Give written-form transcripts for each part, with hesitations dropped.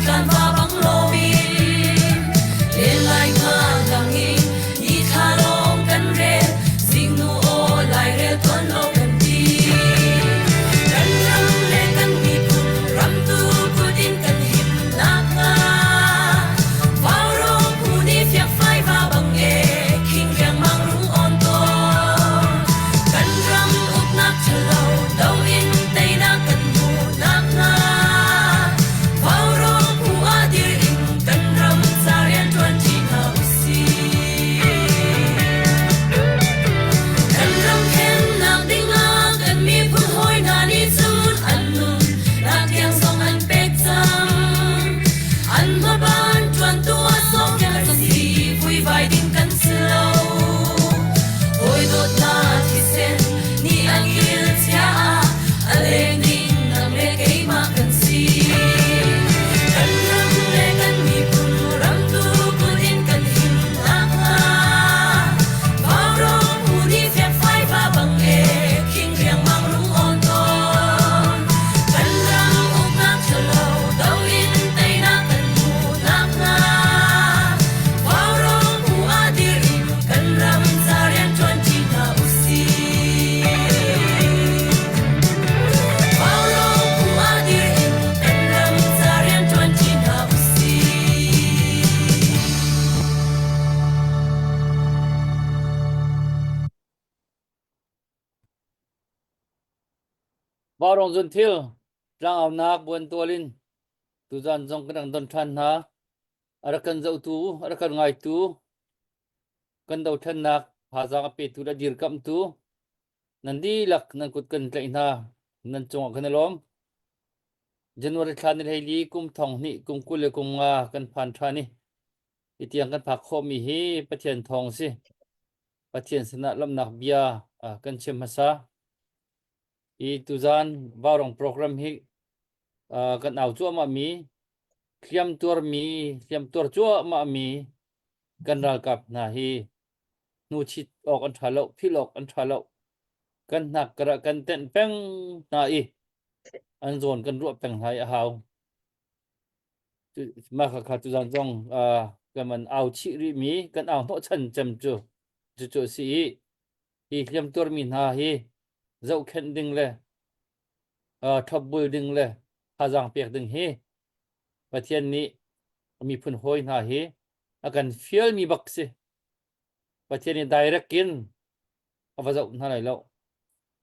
tlanva bang loin len lai nga lang in ni thla lawng kan rel zingnu aw lairel tuan lo kan ti kan ram le kan miphun ramtu kut in kan him nakhnga Vaurawng phu nih fiakfai va bang e khing riangmang rung awn tawn kan ram uknak ṭhalo do in teinak kan hmuh nakhnga Vaurawng phu ah dir in kan ram ca rianṭuan ṭi hna usih. Kan ram khennak dingah kan miphun hawi hna nih cun an nun nak tiang zong an pek cang. An hmaban ṭuantu ah sawmpiak an si, vuivai ding kan si lo. Hawi dawtnak thisen nih an kil chia ah a leng ding nang le keimah kan si. Kan ram le kan miphun ramtu kut in kan him nakhnga Vaurawng phu nih fiakfai va bang e khing riangmang rung awn tawn. Kan ram uknak ṭhalo do in teinak kan hmuh nakhnga Vaurawng phu ah dir in kan ram ca rianṭuan ṭi hna usih. Vaurawng phu ah dir in kan ram ca rianṭuan ṭi hna usih. Vaurawng zunthil tlangaunak buantual in tuzan zong kan rak don ṭhan hna. A rak kan zohtu, a rak kan ngaitu, kan dothlennak thazaang a petu le a dirkamhtu nan dihlak nan kut kan tlaih hna. Nan cungah kan i lawm. January thla ni hleili kum thong hnih kum 20 le kum nga kan phan ṭhan i hi tiang kan phak khawhmi hi Pathian thawng si. Pathian sinah lawmhnak bia kan chim hmasa. Hi tuzan Vaurawng program hi kan au cuahmah mi hliam tuarmi hliam tuar cuahmah mi kan ralkap hna hi hnuchit awk an ṭha lo, philh awk an ṭha lo. Kan hnak karah kan tenh peng hna i an zawn kan ruah peng hna i a hau. Mah khakha tuzan zong kan man au chih rih mi kan au hnawhchan cem cu cucu a si i hi hliamtuarmi hna hi zohkhenh ding le ṭhopbul ding le thazaang pek ding hi Pathian nih a miphun hawi hna hi a kan fialmi bak si. Pathian nih direct in a va zoh hna lai lo.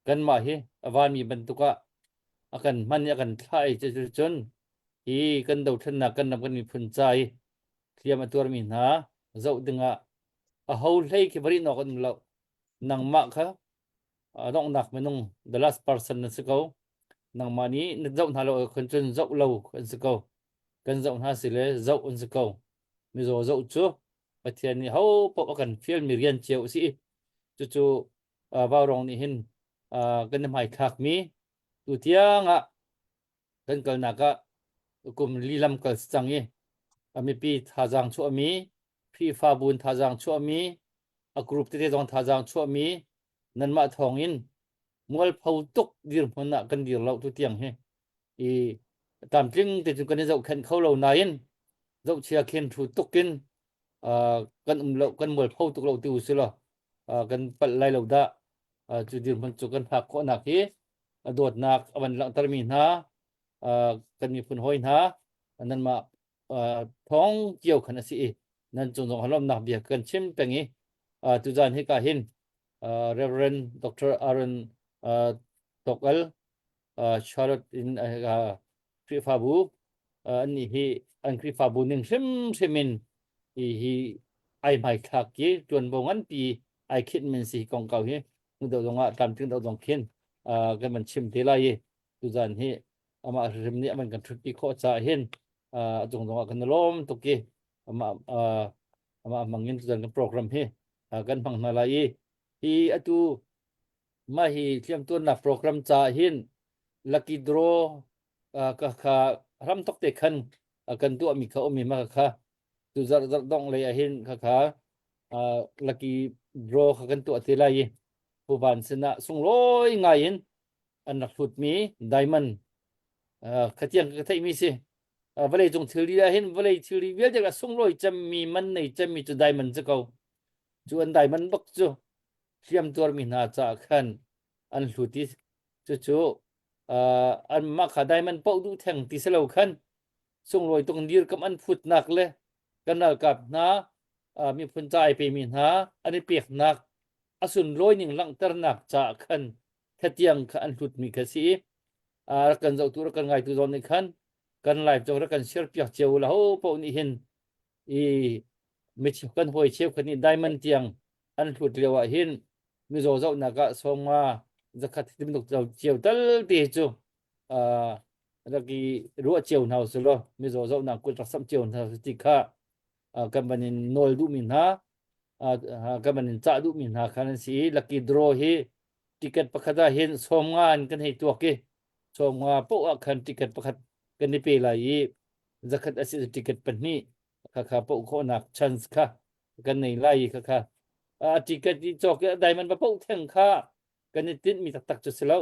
Kanmah hi a vanmi bantuk ah a kan hman i a kan thlah i cucun hi kan dothlennak kan ram kan miphun ca i hliam a tuarmi hna zoh dingah a ho hlei khi va rih awk an um lo. Nangmah kha a donghnak minung the last person na si ko. Nangmah nih na zoh hna lo ahcun cun zoh lo an si ko. Kan zoh hna si le zoh an si ko. Mizaw zoh cu Pathian nih ho paoh a kan fialmi rian cio a si i cucu Vaurawng nih hin kan i hmaithlakmi tu tiangah kan kalnak ah kum lilam kal si cang i a mipi thazaang chuahmi Khrihfabu in thazaang chuahmi a group tete zong thazaang chuahmi nanmah thawng in mualpho tuk dirhmun ah kan dir lo tu tiang hi i tlamtling te cu kan i zohkhenh kho lo nain zohchia khin thu tuk in kan um lo kan mualpho tuk lo ti u si law kan palh lai lo dah cu dirhmun cu kan phak khawhnak hi a dawtnak a van langhtermi hna kan miphun hawi hna nanmah thawng cio khan a si i nan cung zong lawmnak bia kan chim peng i tuzan hi ka hin Reverend Dr. Aaron Tokal Charlotte in Khrihfabu annih hi an Khrihfabu ning hrimhrim in hi hi ai hmaithlak ki ṭuanvo nganpi ai khinh min si kongkau hi nu deuh zongah tlamtling deuh zong khin kan van chim te lai i tuzan hi amah hrim nih aman kan ṭhutpi khawh caah hin a cung zongah kan i lawm tuk i amah amah hmang in tuzan kan program hi kan hmang hna lai i hi atu mah hi hliamtuarnak program caah hin lucky draw ka kha ram tok te khan kan tuahmi kha um i mah kha tu zarh zarh dongh lei ah hin kha kha lucky draw kha kan tuah te lai i Puvan sinah sunglawi ngai in an rak hlutmi diamond khatiang ka theihmi si. Vawlei cung thilri ah hin vawlei thilri vialte a sunglawi cemmi man nei cemmi cu diamond cu ko. Cu an diamond bak cu hliam tuarmi hna caah khan an hlut i cucu anmah kha diamond paoh duh theng ti si lo khan sunglawi tuk dirkamh an phutnak le kan ralkap hna miphun ca ai pemi hna an i peknak a sunlawi ning langhternak caah khan khatiang kha an hlutmi kha si i rak kan zohtu rak kan ngaitu zawn nih khan kan live zong rak kan share piak cio la ho paoh nih hin i mi kan hawi cheukhat nih diamond tiang an hlut lio ah hin mizaw zohnak ah sawmnga zakhat timtuk cio tal te cu rak i ruah cio hna usih law mizaw zohnak kut rak samh cio hna usih ti kha kan van in nawl duhmi hna kan van in cah duhmi hna khan an si i lucky draw hi ticket pakhat ah hin 50 in kan hei tuak i 50 poh ah khan ticket pakhat kan i pe lai i zakhat a si ticket pahnih kha kha poh khawhnak chance kha kan nei lai i kha kha a ticket i cawk i diamond va poh theng kha kan i tinhmi taktak cu si lo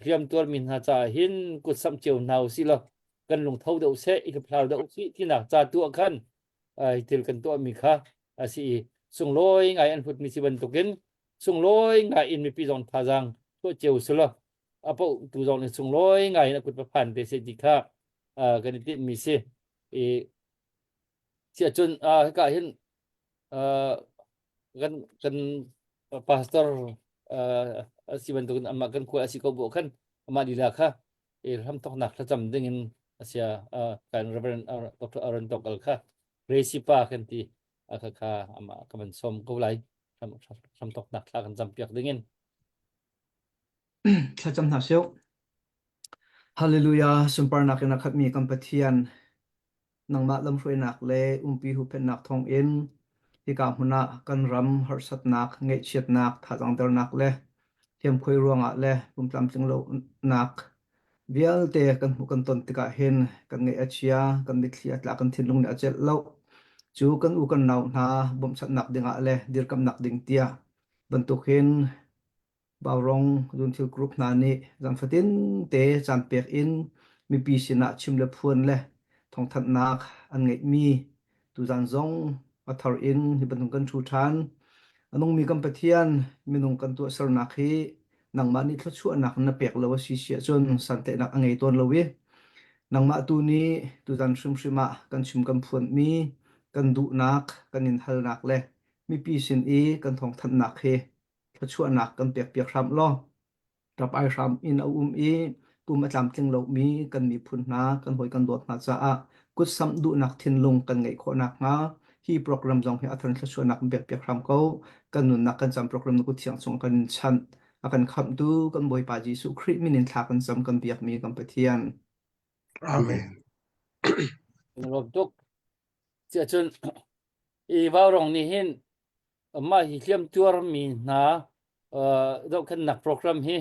hliam tuarmi hna caah hin kut samh cio hna usih law kan lungtho deuh seh i hlau deuh usih tinak ca tu ah khan hi thil kan tuahmi kha a si i sunglawi ngai an hlutmi si bantukin sunglawi ngai in mipi zong thazaang tuah cio usih law a poh tu zong nih sunglawi ngai in a kut va phan te seh ti kha kan i tinhmi si i siah cun hika hin kan kan pastor a si bantukin amah kan khual a si ko bu khan amah lila kha i hramthoknak thlacam dingin asia kan Reverend Dr. Aaron Tokal kha Gracie pa kan ti kha kha amah ka van som ko lai hramthoknak thla kan cam piak dingin Thlacam hna sih. Hallelujah sunparnak in a khatmi kan Pathian nangmah lamhruainak le umpi huhphenhnak thawngin hika hmun ah kan ram harsatnak, ngaihchiatnak, thazaang dernak le hliamkhuai ruangah le pumtlamtling lonak vialte kan hmuh kan ton tikah hin kan ngaih a chia, kan mitthli a tla, kan thinlung nih a celh lo. Cu kan u kan nau hna bawmhchanhnak dingah le dirkamhnak ding tiah bantuk hin Vaurawng Zunthil Group hna nih zangfatin te caan pek in mipi sinah chim le phuan le thawngthanhnak an ngeihmi tuzan zong a thar in hi bantuk kan ṭhu ṭhan. A nungmi kan Pathian minung kan tuahsernak hi nangmah nih thluachuahnak na pek lo a si si ahcun santlaihnak a ngei tawn lo i nangmah tu nih tuzan hrimhrim ah kan chim kan phuanmi kan duhnak kan in halnak le mipi sin i kan thawngthanhnak hi thluachuahnak kan pekpiak hram law ṭap ai hram in a um i pum a tlamtling lomi kan miphun hna kan hawi kan dawt hna caah kutsamh duhnak thinlung kan ngeih khawh nakhnga hi program zong hi a thar thluachuahnak kan pekpiak hram ko. Kan nunnak kan cam program na kut thiang chung kan in chanh a kan khamhtu kan Bawipa Jesuh Khrih min in thla kan cam kan biakmi kan Pathian. Amen. Lawm tuk. Cun i vaurong nih hin Mah hi hliamtuarmi hna zohkhenhnak program hi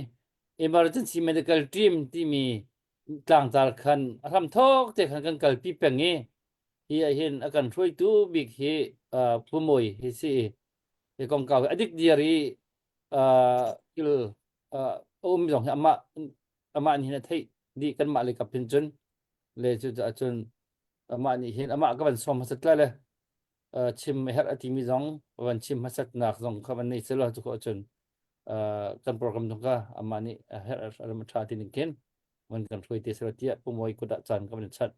Emergency Medical Team timi tlangtar khan a hramthawk te khan kan kalpi peng i hi ahhin a kan hruaitu bik hi Pu Mawi hi si i hi kongkau hi a dik diar i thil a um zong hi amah amah nih hin a theih dih kanmah lei kap hin cun le cucaah cun amah nih hin amah ka van sawm hmasat lai le chim a herh a timi zong van chim hmasatnak zong kha van nei selaw cu cun kan program zong kha amah nih a herh a ram a ṭha ti ning khin van kan hruai te selaw tiah Pu Mawi kut ah caan ka van chanh.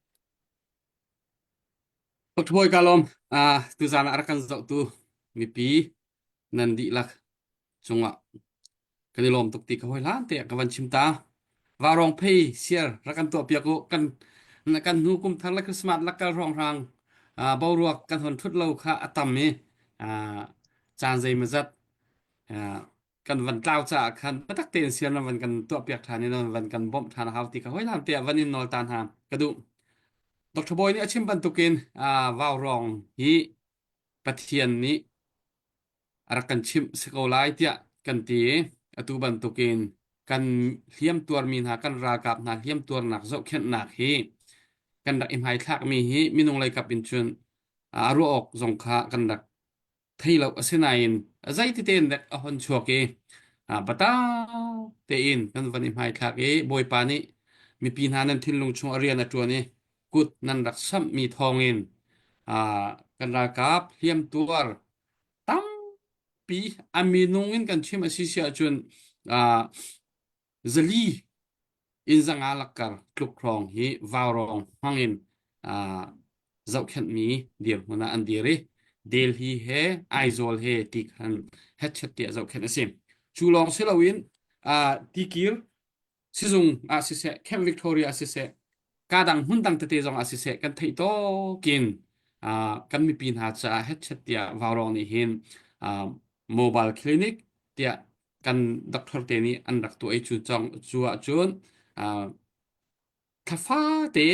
Dr. Bawi ka lawm. Tuzaan ah rak kan zohtu mipi nan dihlak cungah kan i lawm tuk ti ka hawi hlan te ka van chim ta. Varong phei siar rak kan tuah piak u kan kan hnu kum thar le Christmas la kal hrawng hrang boruak kan hon thut lo kha a tam i caan zei mazat kan van tlau caah khan biatak tein siar na van kan tuah piak ṭhan i nan van kan bawmh ṭhan a hau ti ka hawi hlan te ah van in nawl ta hna ka duh. Dr. Bawi nih a chim bantukin vaurong hi Pathian nih a rak kan chimh si ko lai tiah kan ti i atu bantukin kan hliam tuarmi hna kan ralkap hna hliam tuarnak zohkhenhnak hi kan rak i hmaithlakmi hi minung lei kap in cun a ruah awk zong kha kan rak thei lo asinain zeiti tein dek a hon chuak i bata tein kan van i hmaithlak i Bawipa nih mipi hna nan thinlung chung a rian a ṭuan i. Kut nan rak samhmi thawngin kan ralkap hliamtuar tampi a minung in kan chim a si si ahcun zali in zanga lakkar tluk hrawng hi vaurawng hmang in zohkhenhmi dirhmun ah an dir i Delhi he Aizawl he ti khan hetchet tiah zohkhenh a si. Cu lawng si loin tikir sizung ah siseh Camp Victoria ah siseh ka dang hmun dang tete zong ah siseh kan theih tawkin kan mipi hna caah hetchet tiah vaurawng nih hin mobile clinic tiah kan doctor te nih an rak tuah i cu cong cu ahcun thlafate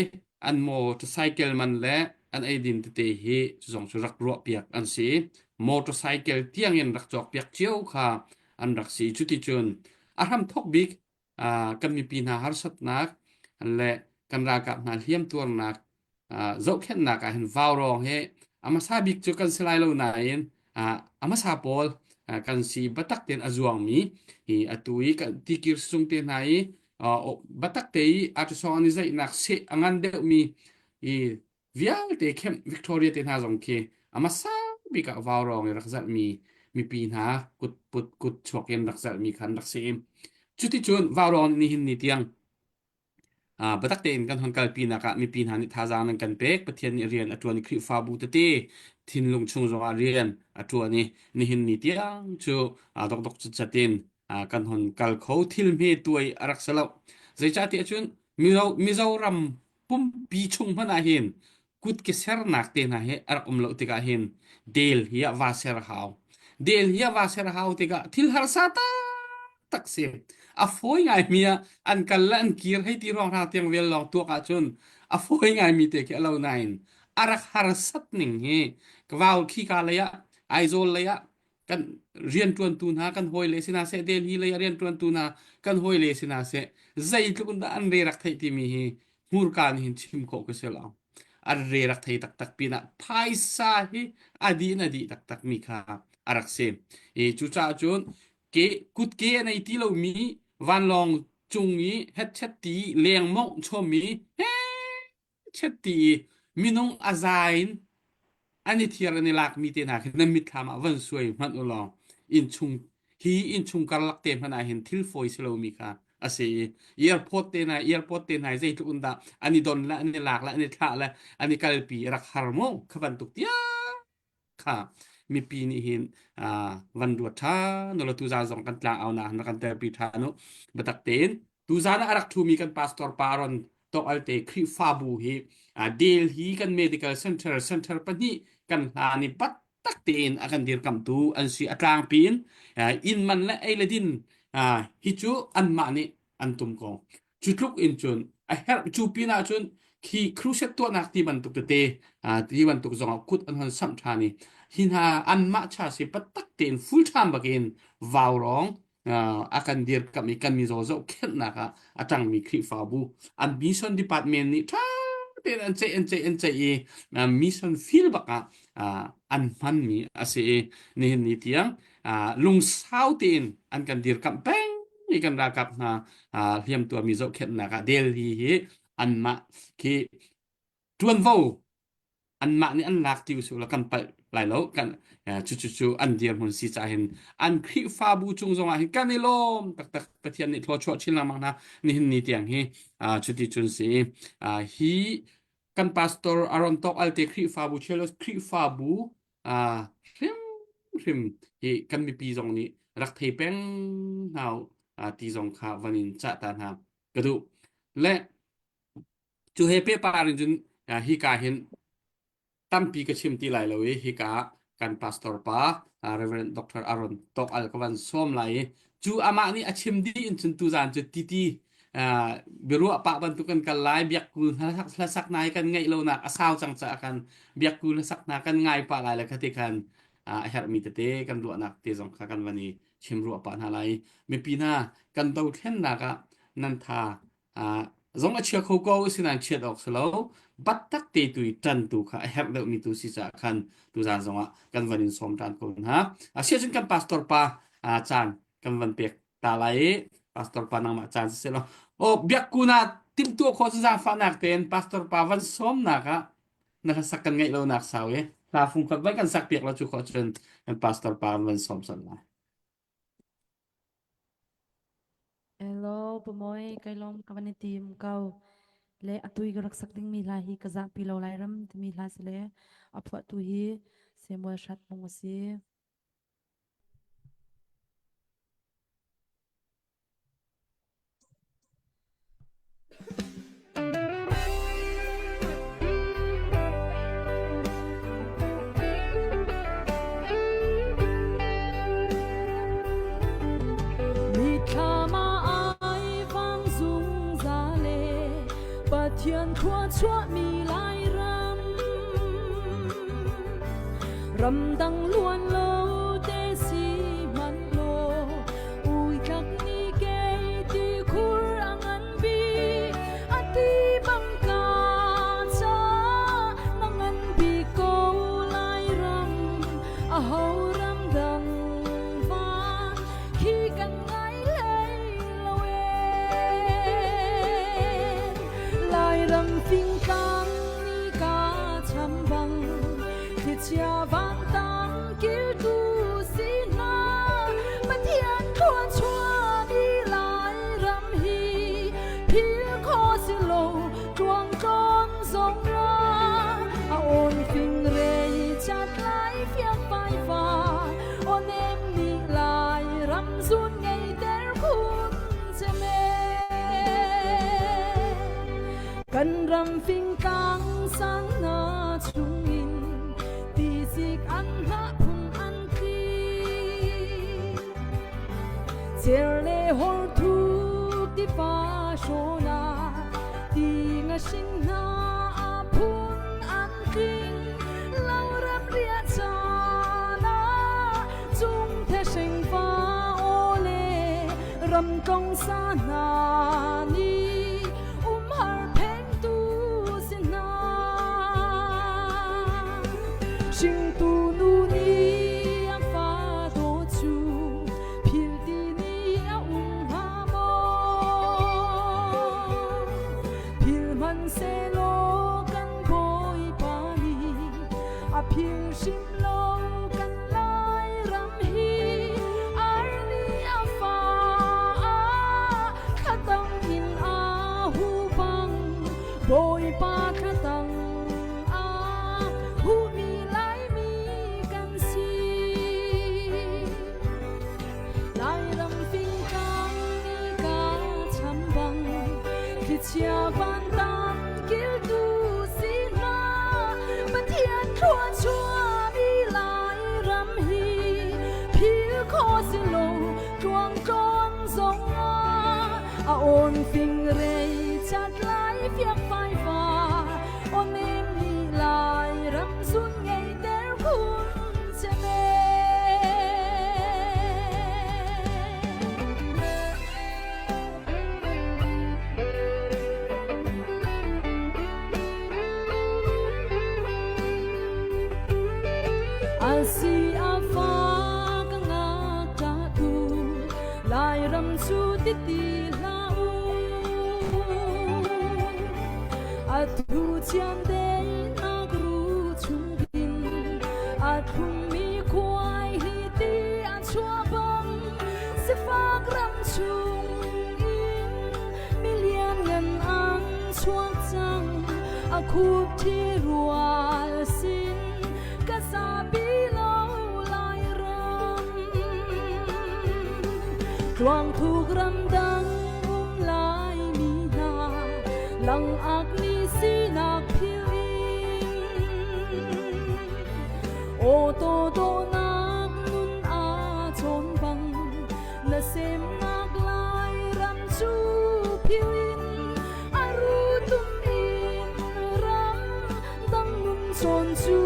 an motorcycle man le an eidin tete hi cu zong cu rak ruahpiak an si. Motorcycle tiangin rak cawkpiak cio kha an rak si. Cuticun a hramthawk bik kan mipi hna harsatnak le kan ralkap hna hliamtuarnak zohkhenhnak ah hin vaurawng hi a hmasa bik cu kan si lai lo nain a hmasa pawl kan si biatak tein a zuangmi hi atu i kan tikir sung te hna i biatak te i artisong an i zaihnak seh a ngan deuhmi i vialte Camp Victoria te hna zong khi a hmasa bik ah vaurawng i rak zalhmi mipi hna kut put kut chuak in rak zalhmi khan rak si. Cuticun vaurawng nih hin ni tiang Biatak tein kan hon kalpinak ah mipi hna nih thazaang nan kan pek. Pathian nih rian a ṭuan i Khrihfabu tete thinlung chung zongah rian a ṭuan i nihin ni tiang cu dokdok citcat in kan hon kal kho. Thil hme tuai a rak si lo. Zeicahtiah cun Mizoram pumpi chung hmanh ah hin kutke sernak te hna hi a rak um lo tikah hin del hi ah va ser a hau. Del hi ah va ser a hau tikah thil harsa taktak si. A fawi ngaimi ah an kal le an kir hei ti ruang hna tiang vel lawng tuak ahcun a fawi ngaimi te khi a lo nain a rak harsat ning hi ka vau khi ka lei ah Aizawl lei ah kan rianṭuantu hna kan hawile si hna seh Delhi lei ah rianṭuantu hna kan hawile si hna seh zeitluk in dah an re rak theih timi hi hmurka nih hin chim khawh ka si lo an re rak thei taktak pinah phaisa hi a dih in a dih taktak mi kha a rak si i cucaah cun ke kutke a nei ti lomi vanlawng cung i hetchet ti leng mongh chommi he chet ti i minung a za in an i thiar an i lakmi te hna khi nan mitthlam ah van suai hmanh u law innchung hi innchung karlak te hmanh ah hin thil fawi si lomi kha a si i airport te hna airport te hna zeitluk in dah an i don le an i lak le an i thlah le an i kalpi rak har mu kha bantuk tiang kha mipi nih hin van ruat ṭha nula tuzan zong kan tlang au na han kan telpi ṭha nu biatak tein tuzan ah a rak ṭhumi kan pastor pa ron tok alte Khrihfabu hi Delhi kan medical center center pahnih kan hlan i bat tak tein a kan dirkamtu an si a tlangpi in inn man le ei le din hi cu anmah nih an tum ko cu tluk in cun a herh cu pin ah cun khi crusade tuahnak ti bantuk tete ti bantuk zongah kut an hon samh ṭhan i hi hna anmah cha si patak tein full time bakin vaurawng a kan dirkamh i kan mizaw zohkhenhnak ah a ṭangmi Khrihfabu an mission department nih ṭha tein an ceih an ceih an ceih i mission field bak ah an hmanmi a si i nihin ni tiang lungsau tein an kan dirkamh peng i kan ralkap hna hliamtuarmi zohkhenhnak ah Delhi hi anmah khi ṭuanvo anmah nih an lak ti usih law kan palh lai lo kan cu cu cu an dirhmun si caah hin an Khrihfabu cung zongah hin kan i lawm taktak Pathian nih thluachuah chin lengmang hna nihin ni tiang hi cuti cun si hi kan pastor Aaron Tok Alte Khrihfabu Chelos Khrihfabu hrimhrim hi kan mipi zong nih rak thei peng hna ti zong kha van in cah ta hna ka duh le cu he pehpar in cun hika hin tampi ka chim ti lai lo i hika kan pastor pa Reverend Dr. Aaron Tok Al ka van sawm lai i cu amah nih a chim dih in cun tuzan cu titi biaruah pah bantuk kan kal lai biakku hlasak hna hi kan ngaih lonak a sau cang caah kan biakku hlasak hna kan ngai pah lai le khati khan a herhmi tete kan ruahnak te zong kha kan van i chim ruah pah hna lai mipi hna kan dothlennak ah nan tha zong a chia kho ko asinain chiat awk si lo battak te tu i ṭan tu kha a herh deuhmi tu si caah khan tuzan zongah kan van in sawm ṭhan ko hna asiahcun kan pastor pa caan kan van pek ta lai i pastor pa nangmah caan si seh law oh biakkun ah. Timhtuah khawh cu zaangfahnak tein pastor pa van sawmnak ah na hlasak kan ngeih lonak sau i hla fungkhat van kan sak piak lo cu khawh cun kan pastor pa kan van sawm sal lai. Hello, Pamoy, kai lawm ka van i tim ko. Le atui ka rak sak dingmi hla hi ka zahpi lo lai ram timi hla si le a phuahtu hi Samuel Hrat Mung a si. Mithlam ah ai vang zungzal e Pathian khua chuahmi Lairam Ramdang luan lo te si hmanh law Uitlak ni kei ti khur a ngan bik a ti bang ka ca na ngan bik ko Lairam a ho ram dang van khi kan ngai hlei lo e Lairam fingtlang ni ka cham bang thlichia van tam kiltu si hna Pathian thluachuah Lairam hi phil kho si lo tluang tlawn zong ra a awn fing rei chat lai fiak vai fa aw nem ni lai ram zun ngei ter khun che me kan ram fingtlang sang na chungin ti sik an hlah phun an tli Cer le hor thuk ti fa hrawna ti nga hring hna a phun an tling lo ram ria chana chung the hring fa ole ram kong sa hna ni umhar phen tu sin hna hringtu nu ni a fa dawt cu phil ti ni a um hnga maw phil hmanhsehlaw kan bawipa nih a phil hrim lo kan Lairam hi arni a fa thlatang in a hu bang bawipa thlatang a humi Laimi kan si. Lairam fingtlang ni ka cham bang thlichia vantam kiltu si hna Pathian thluachuah Lairam hi phil kho si lo tluang tlawn zong ah a awn fing rei chat lai fiak fai fa aw nem ni lai ram zun ngei ter khun che me. Asi a fa ka ngakṭah tu Lairam cu ti ti hlah u. A thu chiandeihnak ru chungin a thlungmi khuai hi ti a chuah bang sifak ram chung in milian ngan an chuak cang a khup thi rual sin ka zapi lo lai ram tluang thuk ram dang um lai mi hna langak ni sinak phil in aw to dawhnak nun a chawn bang na semnak lai ram cu phil in a ru tum in ram dang nun chawn cu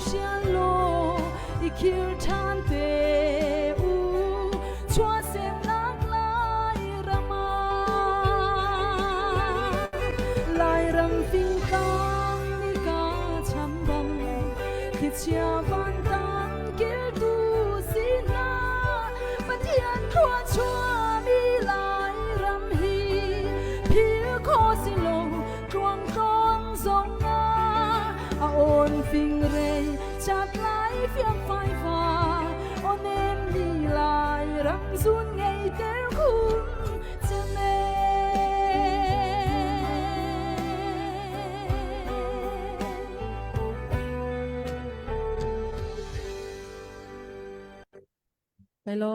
sial law i khir ṭhan te u chuahsemnak Lairam ah Lairam fingtlang ni ka cham bang thlichia vantan kiltu si hna Pathian thluachuahmi Lairam hi phil kho si lo. Rawn fingrei chat lai fiang fai fa onem ni lai rang zun ngei ter khun chame. Hello.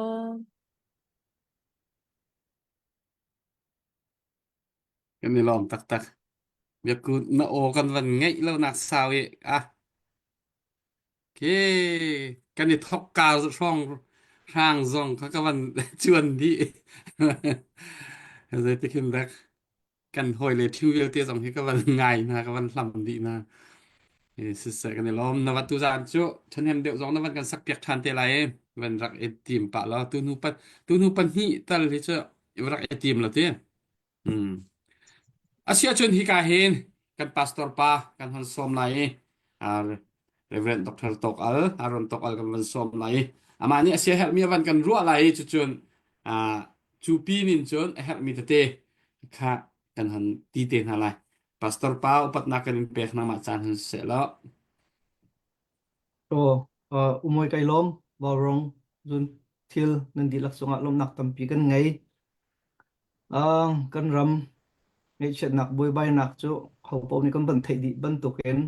Kan i lawm taktak. Biakku na aw kan van ngeih lo nak sau i ah ke kan i thok ka hrawng hrang zong kha ka van cuan dih. Zeitik hin dak kan hawi le ṭhiu vialte zong hi ka van ngai hna ka van hlam dih hna. Siseh kan i lawm. Na va tuzaan cu ṭhahnem deuh zong na van kan sak piak ṭhan te lai i van rak i tim pah law tu hnu pan tu hnu pahnih tal hi cu rak i tim lo ti. Hmm. Asiahcun hika hin kan pastor pa kan hon sawm lai i Reverend Dr. Tok Al, Aaron Tok Al kan van sawm lai i amah nih a sia herhmi a van kan ruah lai i cucun cu pin in cun a herhmi tete kha kan hon ti te hna lai. Pastor pa upatnak kan in pek hna mah caan hun seh law. Aw, uh, umoi kai lawm, vaurong, zun thil nan dihlak cungah lawmhnak tampi kan ngei. Uh, kan ram ngaihchiatnak buaibainak cu hopaoh nih kan van theih dih bantukin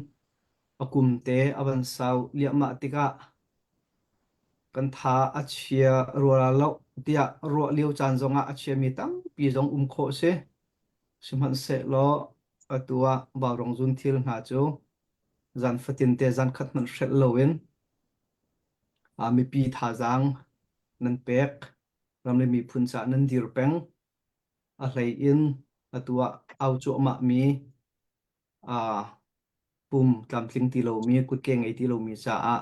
a kum te a van sau liahmah tikah kan tha a chia rua lo tiah ruah lio caan zongah a chiami tampi zong um khawh si. Sihmanhsehlaw atu ah vaurawng zun thil hna cu zan fatin te zan khat hmanh hrelh loin mipi thazaang nan pek, ram le miphun caah nan dir peng. A hlei in atu ah au cuahmahmi pum tlamtling ti lomi, kutke ngei ti lomi caah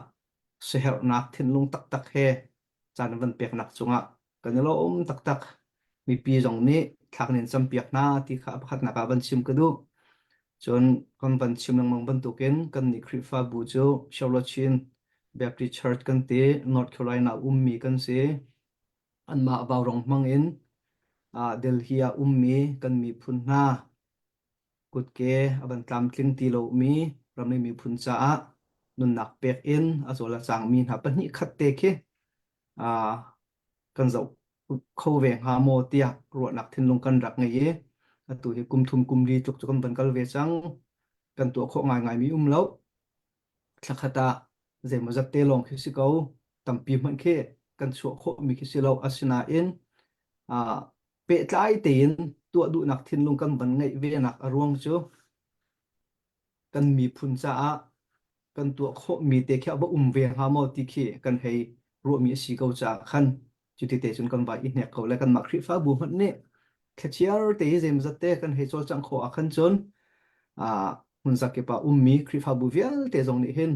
siaherhnak thinlung taktak he caan van peknak cungah kan i lawm taktak. Mipi zong nih thlak nan campiak hna ti kha pakhatnak ah van chim ka duh. Cun kan van chim lengmang bantukin kan nih Khrihfabu cu Charlotte Chin Baptist Church kan ti, North Carolina ummi kan si. Anmah vaurawng hmang in Delhi ah ummi kan miphun hna kutke a van tlamtling ti lomi ram le miphun caah nunnak pek in a zawl a cangmi hna pahnih khat te khi kan zoh kho ve hnga maw tiah ruahnak thinlung kan rak ngei i atu hi kum thum kum li tluk cu kan van kal ve cang. Kan tuah khawh ngaingaimi um lo. Thlakhat ah zeimawzat te lawng khi si ko. Tampi hmanh khi kan chuah khawhmi khi si lo. Asinain pehtlai tein tuah duhnak thinlung kan van ngeih venak a ruang cu kan miphun caah kan tuah khawhmi te khi a va um ve hnga maw ti khi kan hei ruahmi a si ko caah khan cuti te cun kan vai i hnek ko le kanmah Khrihfabu hmanh nih thlachiar te hi zeimawzat te kan hei cawlcangh khawh ah khan cun hmun zakip ah ummi Khrihfabu vialte zong nih hin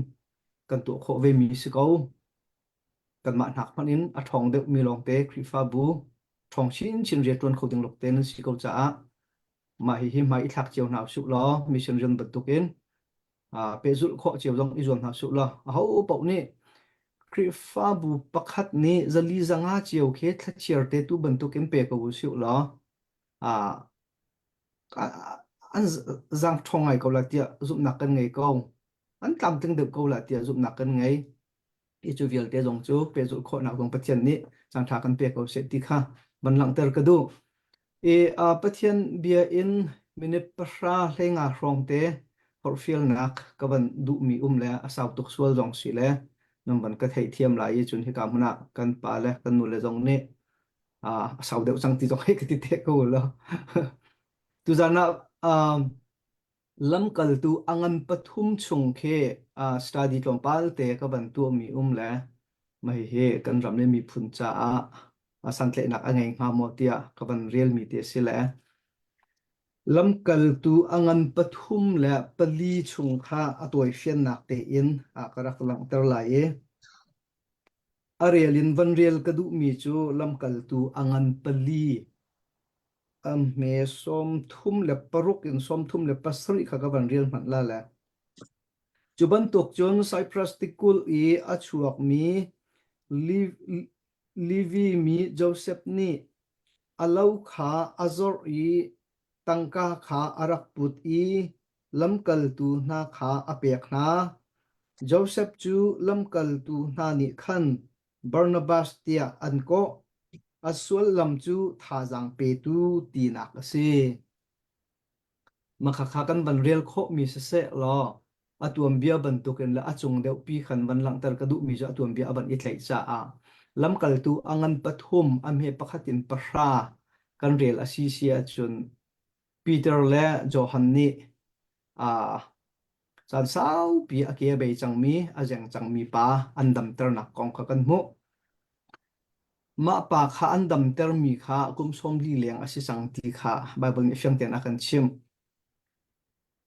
kan tuah khawh vemi si ko. Kanmah hnak hmanh in a ṭhawng deuhmi lawngte Khrihfabu ṭhawng chinchin rianṭuan kho ding lawngte nan si ko caah mah hihi hmai i thlak cio hna usih law mission rian bantukin pehzulh khawh cio zong i zuam hna usih law aho paoh nih Khrihfabu pakhat nih zali zanga cio khi thlachiar te tu bantukin pe ko usih law an zaang ṭhawng ngai ko la tiah zumhnak kan ngei ko. An tlamtling deuh ko la tiah zumhnak kan ngei. Hi cu vialte zong cu pehzulh khawhnak zong Pathian nih caanṭha kan pe ko seh ti kha van langhter ka duh. I uh, Pathian bia in minute pahra hleinga hrawng te forhfialnak ka van duhmi um le a sau tuk sual zong si le nan van ka theihthiam lai i cun hika hmun ah kan pa le kan nu le zong nih uh, a sau deuh cang ti zong hei ka ti te ko lo. Tuzan ah um, Lamkaltu a ngan pathum chung khi study tlawmpal te ka van tuahmi um le mah hihi kan ram le miphun caah santlaihnak a ngei hnga maw tiah ka van relmi te a si le lamkaltu a ngan pathum le pali chung kha a tawifiannak tein ka rak langhter lai i a rel in van rel ka duhmi cu lamkaltu a ngan pali A hme 36 in 37 kha ka van rel hmanh la le. Cu bantuk cun Cyprus tikulh i a chuakmi Levi mi Josef nih a lo kha a zorh i tangka kha a rak put i lamkaltu hna kha a pek hna. Josef cu lamkaltu hna nih khan Barnabas tiah an kawh. A sullam cu thazaang petu tinak a si. Makhakha kan van rel khawhmi siseh law a tuanbia bantukin le a cung deuhpi khan van langhter ka duhmi cu a tuanbia a van i tlaih caah lamkaltu a ngan pathum a hme pakhat in pahra kan rel a si si ahcun Peter le Johan nih aa caan saupi a ke a bei cangmi a zeng cangmi pa an damternak kong kha kan hmuh. Mah pa kha an damtermi kha kum 40 leng a si cang ti kha Baibal nih fiang tein a kan chimh.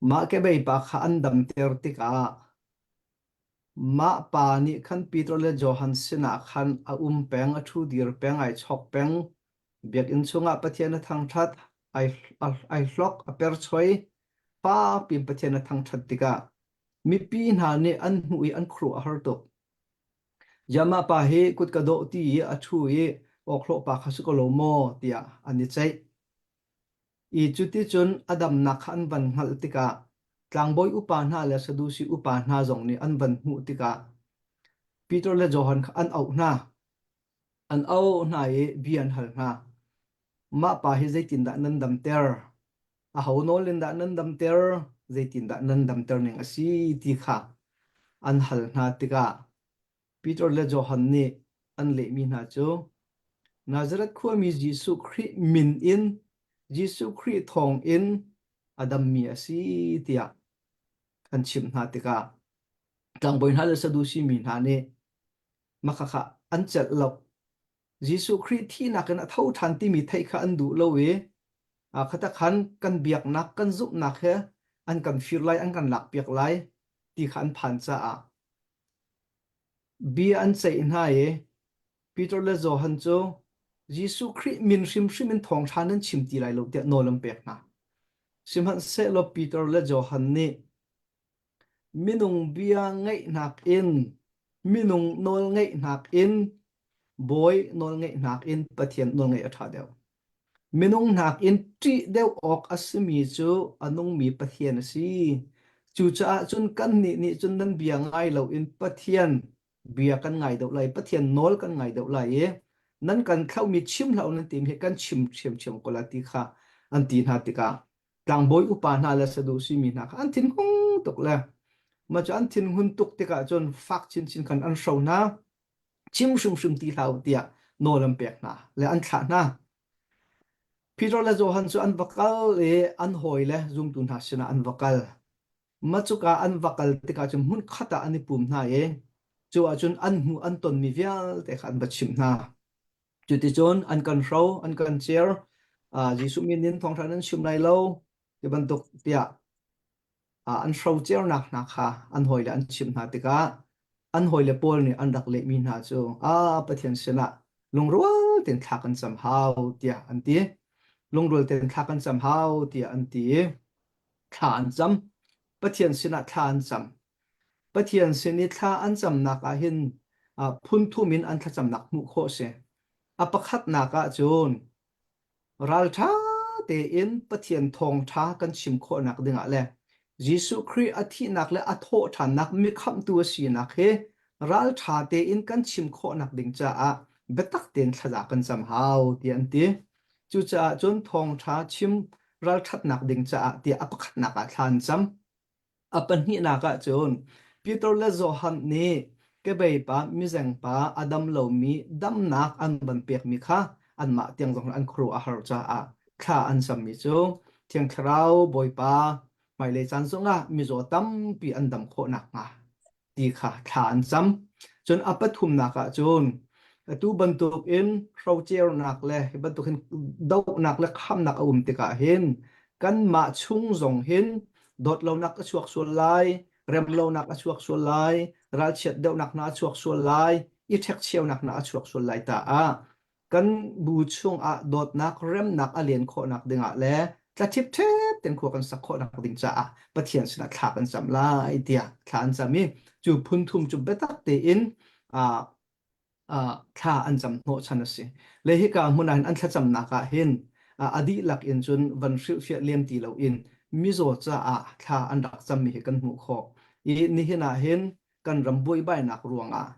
Mah kebei pa kha an damter tikah mah pa nih khan Peter le Johan sinah khan a um peng, a ṭhu dir peng, ai chawk peng. Biakinn chungah Pathian a thangṭhat, ai, ai hlok, a perchoi. Pa piin Pathian a thangṭhat tikah mipi hna nih an hmuh i an khuaruah a har tuk. Ziah pa hi kut ka dawh ti i a ṭhu i awkhlawh pa kha si ko lo maw tiah an i ceih. I cuticun a damnak kha an van hngalh tikah tlangbawi upa hna le Sadusi upa hna zong nih an van hmuh tikah Peter le Johan kha an auh hna. An auh hna i bia an hal hna. Mah pa hi zeitindah nan damter? Aho nawl in dah nan damter? Zeitindah nan damter ning a si ti kha an hal hna tikah Peter le Johan nih an lehmi hna cu Nazareth khuami Jesuh Khrih min in Jesuh Khrih thawng in a dammi a si tiah an chimh hna tikah tlangbawi hna le Sadusi mi hna nih makhakha an celh lo. Jesuh Khrih thihnak in a tho ṭhan timi theih kha an duh lo i khatak khan kan biaknak kan zumhnak he an kan fir lai an kan lakpiak lai ti kha an phan caah Bia an ceih hna i Peter le Johan cu Jesuh Khrih min hrimhrim in thawngṭha nan chim ti lai lo tiah nawl an pek hna. Sihmanhsehlaw Peter le Johan nih minung bia ngaihnak in minung nawl ngaihnak in bawi nawl ngaihnak in Pathian nawl ngaih a ṭha deuh. Minung nakin ṭih deuh awk a simi cu a nungmi Pathian a si. Cucaah cun kannih nih cun nan bia ngai loin Pathian bia kan ngai deuh lai, Pathian nawl kan ngai deuh lai i nan kan thlauhmi chim hlah u nan timi hi kan chim ṭhiamṭhiam ko lai ti kha an ti hna tikah tlangbawi upa hna le Sadusi mi hna kha an thinhung tuk le mah cu an thinhun tuk tikah cun fak chinchin khan an hro hna. Chim hrimhrim ti hlah u tiah nawl an pek hna le an thlah hna. Peter le Johan cu an va kal i an hawile zumtu hna sinah an va kal. Mah cuka an va kal tikah cun hmunkhat ah an i pum hna i cu ahcun an hmuh an tonmi vialte kha an va chimh hna. Cuticun an kan hro, an kan cer, Jesuh min in thawngṭha nan chim lai lo, ti bantuk tiah an hrocernak hna kha an hawile an chimh hna tikah an hawile pawl nih an rak lehmi hna cu ah Pathian sinah lungrual tein thla kan cam hau tiah an ti. Lungrual tein thla kan cam hau tiah an ti i thla an cam. Pathian sinah thla an cam. Pathian sin i thla an camnak ah hin phun thum in an thlacamnak hmuh khawh a si. A pakhatnak ah cun Ralṭha tein Pathian thawngṭha kan chim khawhnak dingah le Jesuh Khrih a thihnak le a thawhṭhannak mikhamhtu a sinak hi ralṭha tein kan chim khawhnak ding caah biatak tein thlaza kan cam hau tiah an ti. Cucaah cun thawngṭha chim ralṭhatnak ding caah tiah a pakhatnak ah thla an cam. A pahnihnak ah cun Peter le Johan nih kebei pa, mizeng pa, a dam lomi damnak an van pekmi kha anmah tiang zong an khuaruah a har caah thla an cammi cu Thiang Thlarau Bawipa hmailei caan zongah mizaw tampi an dam khawh nakhnga ti kha thla an cam. Cun a pathumnak ah cun atu bantuk in hrocernak le hi bantuk hin dohnak le khamnak a um tikah hin kanmah chung zong hin dawt lonak a chuak sual lai, rem lonak a chuak sual lai, ralchiat deuhnak hna a chuak sual lai, i ṭhekcheunak hna a chuak sual lai ta ah kan bu chungah dawtnak remnak a len khawhnak dingah le tla ṭhipṭhep ten khua kan sak khawhnak ding caah Pathian sinah thla kan cam lai tiah thla an cam i cu phun thum cu biatak tein uh, uh, thla an cam hnawhchan a si. Le hika hmun ah hin an thlacamnak ah hin uh, a dihlak in cun van hrilhfiah lem ti loin mizaw caah thla an rak cammi hi kan hmuh khawh. I nihin ah hin. kan ram buaibainak ruangah,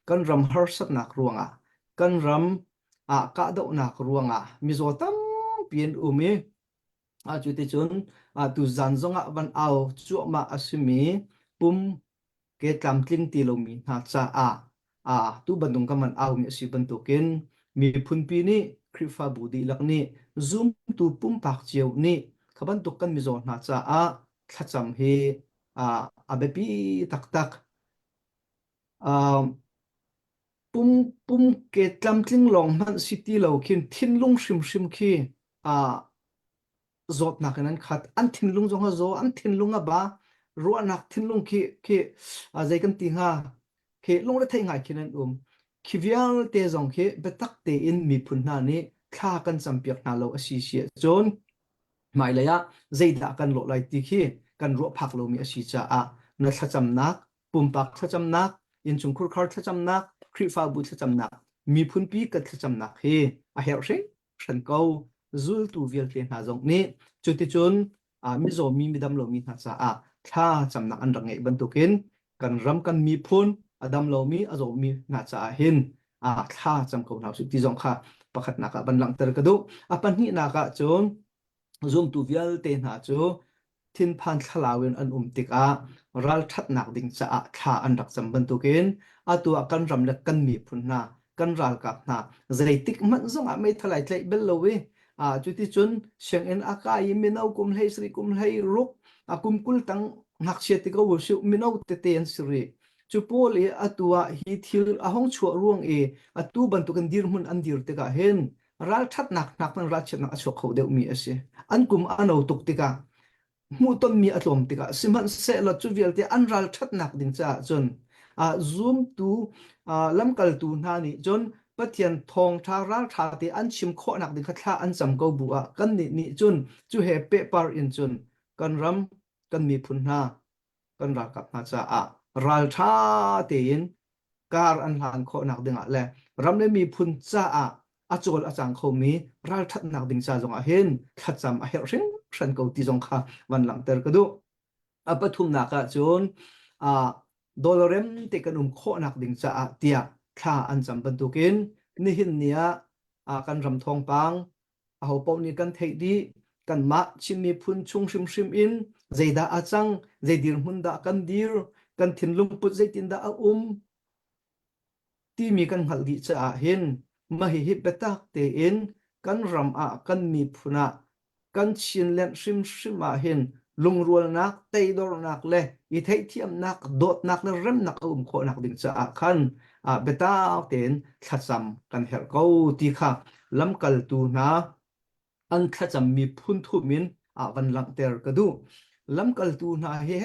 kan ram harsatnak ruangah, kan ram ah kahdohnak ruangah mizaw tampi an um i cuticun tuzan zongah van au cuahmah a simi pum ke tlamtling ti lomi hna caah tu bantuk kan van aumi a si bantukin miphunpi nih Khrihfabu dihlak nih zumtu pumpak cio nih kha bantuk kan mizaw hna caah thlacam hi a biapi taktak. Pum pum ke tlamtling lawng hmanh si ti lo khin thinlung hrimhrim khi zawtnak in an khat. An thinlung zong a zaw, an thinlung a ba. Ruahnak thinlung khi khi zei kan ti hnga khi lungretheih ngai khin an um. Khi vialte zong khi biatak tein miphun hna nih thla kan campiak hna lo a si si ahcun hmailei ah zeidah kan lawh lai ti khi kan ruah phak lomi a si caah na thlacamnak pumpak thlacamnak, innchungkhar thlacamnak, Khrihfabu thlacamnak, miphunpi kan thlacamnak hi a herh hringhran ko. Zultu vialte hna zong nih cuticun mizaw mi midam lomi hna caah thla camnak an rak ngeih bantukin kan ram kan miphun a dam lomi a zawmi hna caah hin thla cam ko hna usih ti zong kha pakhatnak ah van langhter ka duh. A pahnihnak ah cun zumtu vialte hna cu thinphan thlalau in an um tikah ralṭhatnak ding caah thla an rak cam bantukin atu ah kan ram le kan miphun hna kan ralkap hna zeitik hmanh zongah meithal ai tlaih bel lo i cuticun sianginn a kai i mino kum hlei sarih kum hlei ruk a kum 20 tang ngakchia ti ko usih mino tete an si rih cu pawl i atu ah hi thil a hong chuah ruang i atu bantukin dirhmun an dir tikah hin ralṭhatnak hnak ralchiatnak a chuak kho deuhmi a si. An kum a no tuk tikah hmuhtonmi a tlawm tikah sihmanhsehlaw cu vialte an ralṭhatnak ding caah cun zumtu lamkaltu hna nih cun Pathian thawngṭha ralṭha te an chim khawhnak ding kha thla an cam ko bu ah kannih nih cun cu he pehpar in cun kan ram kan miphun hna kan ralkap hna caah ralṭha tein kar an hlan khawhnak dingah le ram le miphun caah a cawl a cang khomi ralṭhatnak ding ca zongah hin thlacam a herh hringhran ko ti zong kha van langhter ka duh. A pathumnak ah cun dollarem te kan um khawhnak ding caah tiah thla an cam bantukin nihin ni ah kan ram thawngpang ahopaoh nih kan theih dih kanmah Chin miphun chung hrimhrim in zeidah a cang zei dirhmun dah kan dir kan thinlung put zeitindah a um timi kan hngalh dih caah hin mah hihi biatak tein kan ram ah kan miphun ah kan Chinland hrimhrim ah hin lungrualnak teidornak le i theihthiamnak dawtnak le remnak a um khawhnak ding caah khan biatak tein thlacam kan herh ko ti kha lamkaltu hna an thlacammi phun thum in ah van langhter ka duh. Lamkaltu hna hi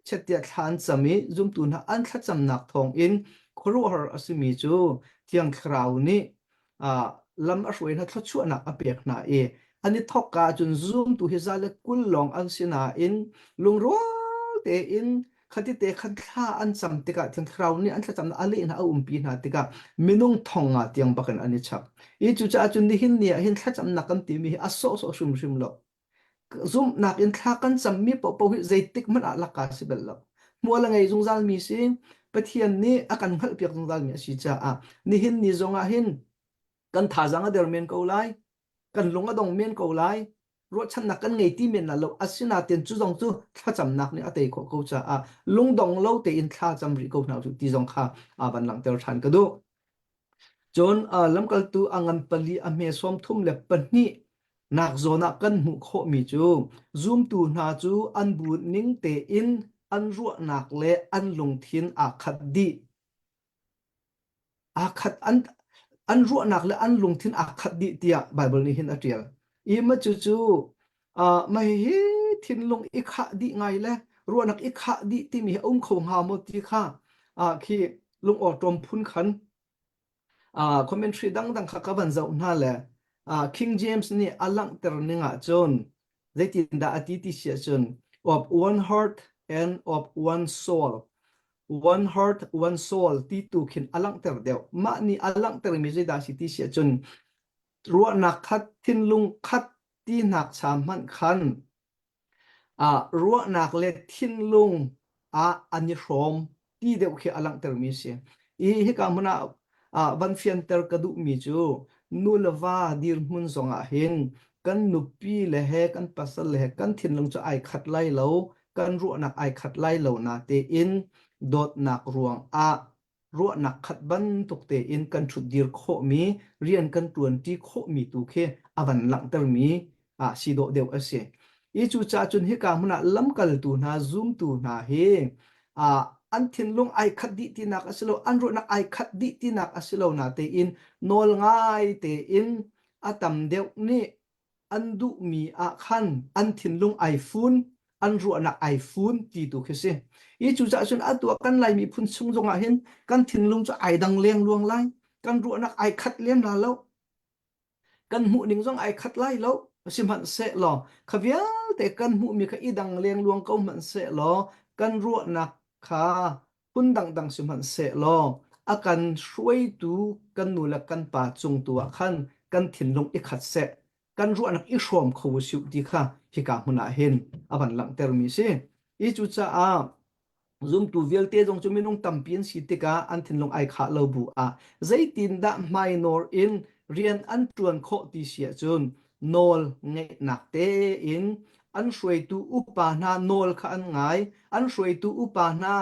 chettiah thla an cam i zumtu hna an thlacamnak thawngin khuaruahhar a simi cu Thiang Thlarau nih lam a hruai hna thluachuahnak a pek hna i an i thawkka ahcun zumtu hi za le 20 lawng an si nain lungrual tein khatite khan thla an cam tikah Thiang Thlarau nih an thlacamnak a leh hna a umpi hna tikah minung thong nga tiang bakin an i chap. I cucaah cun nihin ni ah hin thlacamnak kan timi hi a sawhsawh hrimhrim lo. Zumhnak in thla kan cammi paohpaoh hi zeitik hmanh ah laka si bal lo. Hmual a ngei zungzalmi si, Pathian nih a kan hngalhpiak zungzalmi a si caah nihin ni zongah hin kan thazaang a der men ko lai, kan lung a dong men ko lai, ruahchannak kan ngei ti men la lo asinain cu zong cu thlacamnak nih a tei khawh ko caah lungdong lo tein thla cam rih ko hna u ti zong kha a van langhter ṭhan ka duh. Cun lamkaltu a ngan pali a hme 32 nak zawn ah kan hmuh khawhmi cu zumtu hna cu an bu ning tein an ruahnak le an lungthin aa khat dih. Aa khat an an ruahnak le an lungthin aa khat dih tiah Baibal nih hin a ṭial. I mah cucu uh, mah hihi thinlung i khah dih ngai le ruahnak i khah dih timi hi a um kho hnga maw ti kha uh, khi lungawṭawm phun khan uh, commentary dangdang kha ka van zoh hna le uh, King James nih a langhter ning ahcun zeitindah a ti ti si ahcun of one heart and of one soul one heart one soul ti tu khin a langhter deuh mah nih a langhter mi zeidah si ti si ahcun ruahnak khat thinlung khat ti hnak cha hmanh khan ah ruahnak le thinlung ah an i hrawm. ti deuh khi a langhtermi a si. I hika hmun ah ah van fianter ka duhmi cu nu le va dirhmun zongah hin kan nupi le he kan pasal le he kan thinlung cu ai khat lai lo, kan ruahnak ai khat lai lo na tein dawtnak ruangah ruahnak khat bantuk tein kan ṭhutdir khawhmi, rian kan ṭuanṭi khawhmi tu khi a van langhtermi ah si dawh deuh a si. I cucaah cun hika hmun ah lamkaltu hna, zumtu hna hi ah an thinlung ai khat dih tinak a si lo, an ruahnak ai khat dih tinak a si lo na tein nawl ngai tein a tam deuh nih an duhmi ah khan an thinlung ai fun, an ruahnak ai fun ti tu khi si. I cucaah cun atu ah kan Lai miphun chung zongah hin kan thinlung cu ai dang lengluang lai, kan ruahnak ai khat lem la lo. Kan hmuhning zong ai khat lai lo. Sihmanhsehlaw kha vialte kan hmuhmi kha i dang lengluang ko hmanhsehlaw kan ruahnak kha phun dangdang sihmanhsehlaw a kan hruaitu kan nu le kan pa cung tu ah khan kan thinlung i khat seh kan ruahnak i hrawm kho u sih ti kha hika hmun ah hin a van langhtermi si. I cucaah Zumtu vialte zong cu minung tampi an si tikah an thinlung ai khah lo bu ah zeitindah hmainawr in rian an ṭuan khawh ti si ahcun nawl ngeihnak tein an hruaitu upa hna nawl kha an ngai, an hruaitu upa hna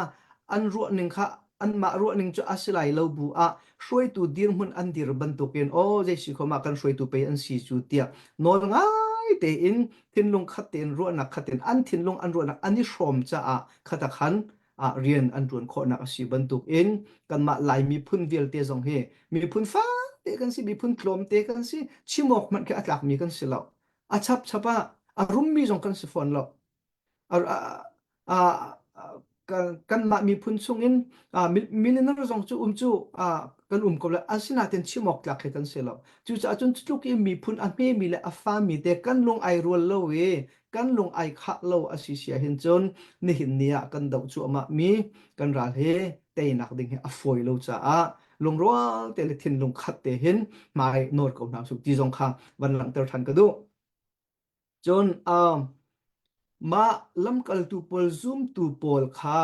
an ruahning kha anmah ruahning cu a si lai lo bu ah hruaitu dirhmun an dir bantukin aw zei si khom ah kan hruaitu pei an si cu tiah nawl ngai tein thinlung khat tein ruahnak khat tein an thinlung an ruahnak an i hrawm caah khata khan ah rian an ṭuan khawhnak a si bantuk in kanmah Lai miphun vialte zong hi miphun fate kan si miphun tlawmte kan si chim awk hmanh khi a tlakmi kan si lo a chap chap ah a rummi zong kan si fawn lo kanmah miphun chungin millionaire zong cu um cu kan um ko lai asinain chim awk tlak he kan si lo cucaah cun tluk i miphun a hmemi le a fami te kan lung ai rual lo i kan lung ai khah lo a si sia hin cun nihin ni ah kan doh cuahmah mi kan ral he teinak ding hi a fawi lo caah lungrual te le thinlung khat te hin hmai nawr ko hna usih ti zong kha van langhter than ka duh. Cun mah lamkaltu pawl zumtu pawl kha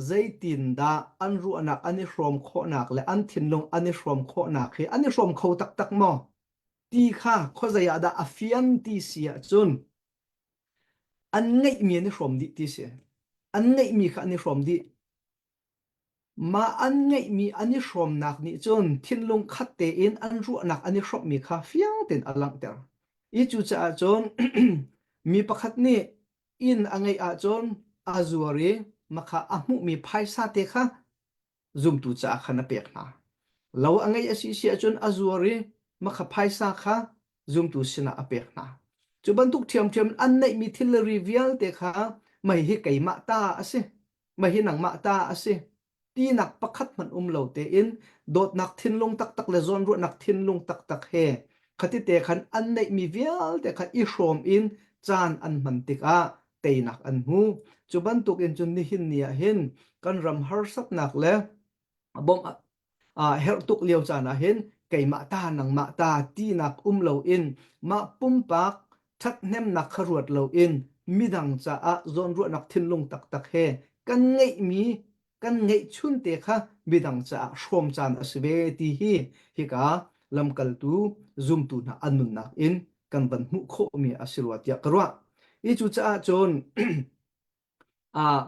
zeitindah an ruahnak an i hrawm khawhnak le an thinlung an i hrawm khawhnak hi an i hrawm kho taktak maw ti kha khuazei ah dah a fian ti si ahcun an ngeihmi an i hrawm dih ti si. An ngeihmi kha an i hrawm dih. Mah an ngeihmi an i hrawmnak nih cun thinlung khat tein an ruahnak an i hrawmhmi kha fiang tein a langhter. I cucaah cun mi pakhat nih inn a ngeih ahcun a zuar i makha a hmuhmi phaisa te kha zumtu caah khan a pek hna. Lo a ngeih a si si ahcun a zuar i makha phaisa kha zumtu sinah a pek hna. Cu bantuk ṭhiamṭhiam in an neihmi thilri vialte kha mei hi keimah ta a si. Mah hi nangmah ta a si tinak pakhat hmanh um lo tein dawtnak thinlung taktak le zawnruahnak thinlung taktak he khatite khan an neihmi vialte kha i hrawm in caan an hman tikah teinak an hmu. Cu bantukin cun nihin ni ah hin kan ram harsatnak le bawmh herh tuk lio caan ah hin keimah ta nangmah ta tinak um loin mah pumpak ṭhathnemnak kha ruat loin midang caah zawnruahnak thinlung taktak he kan ngeihmi kan ngeihchun te kha midang caah hrawm caan a si ve ti hi hika lamkaltu zumtu hna an nunnak in kan van hmuh khawhmi a si rua tiah ka ruah. I cucaah cun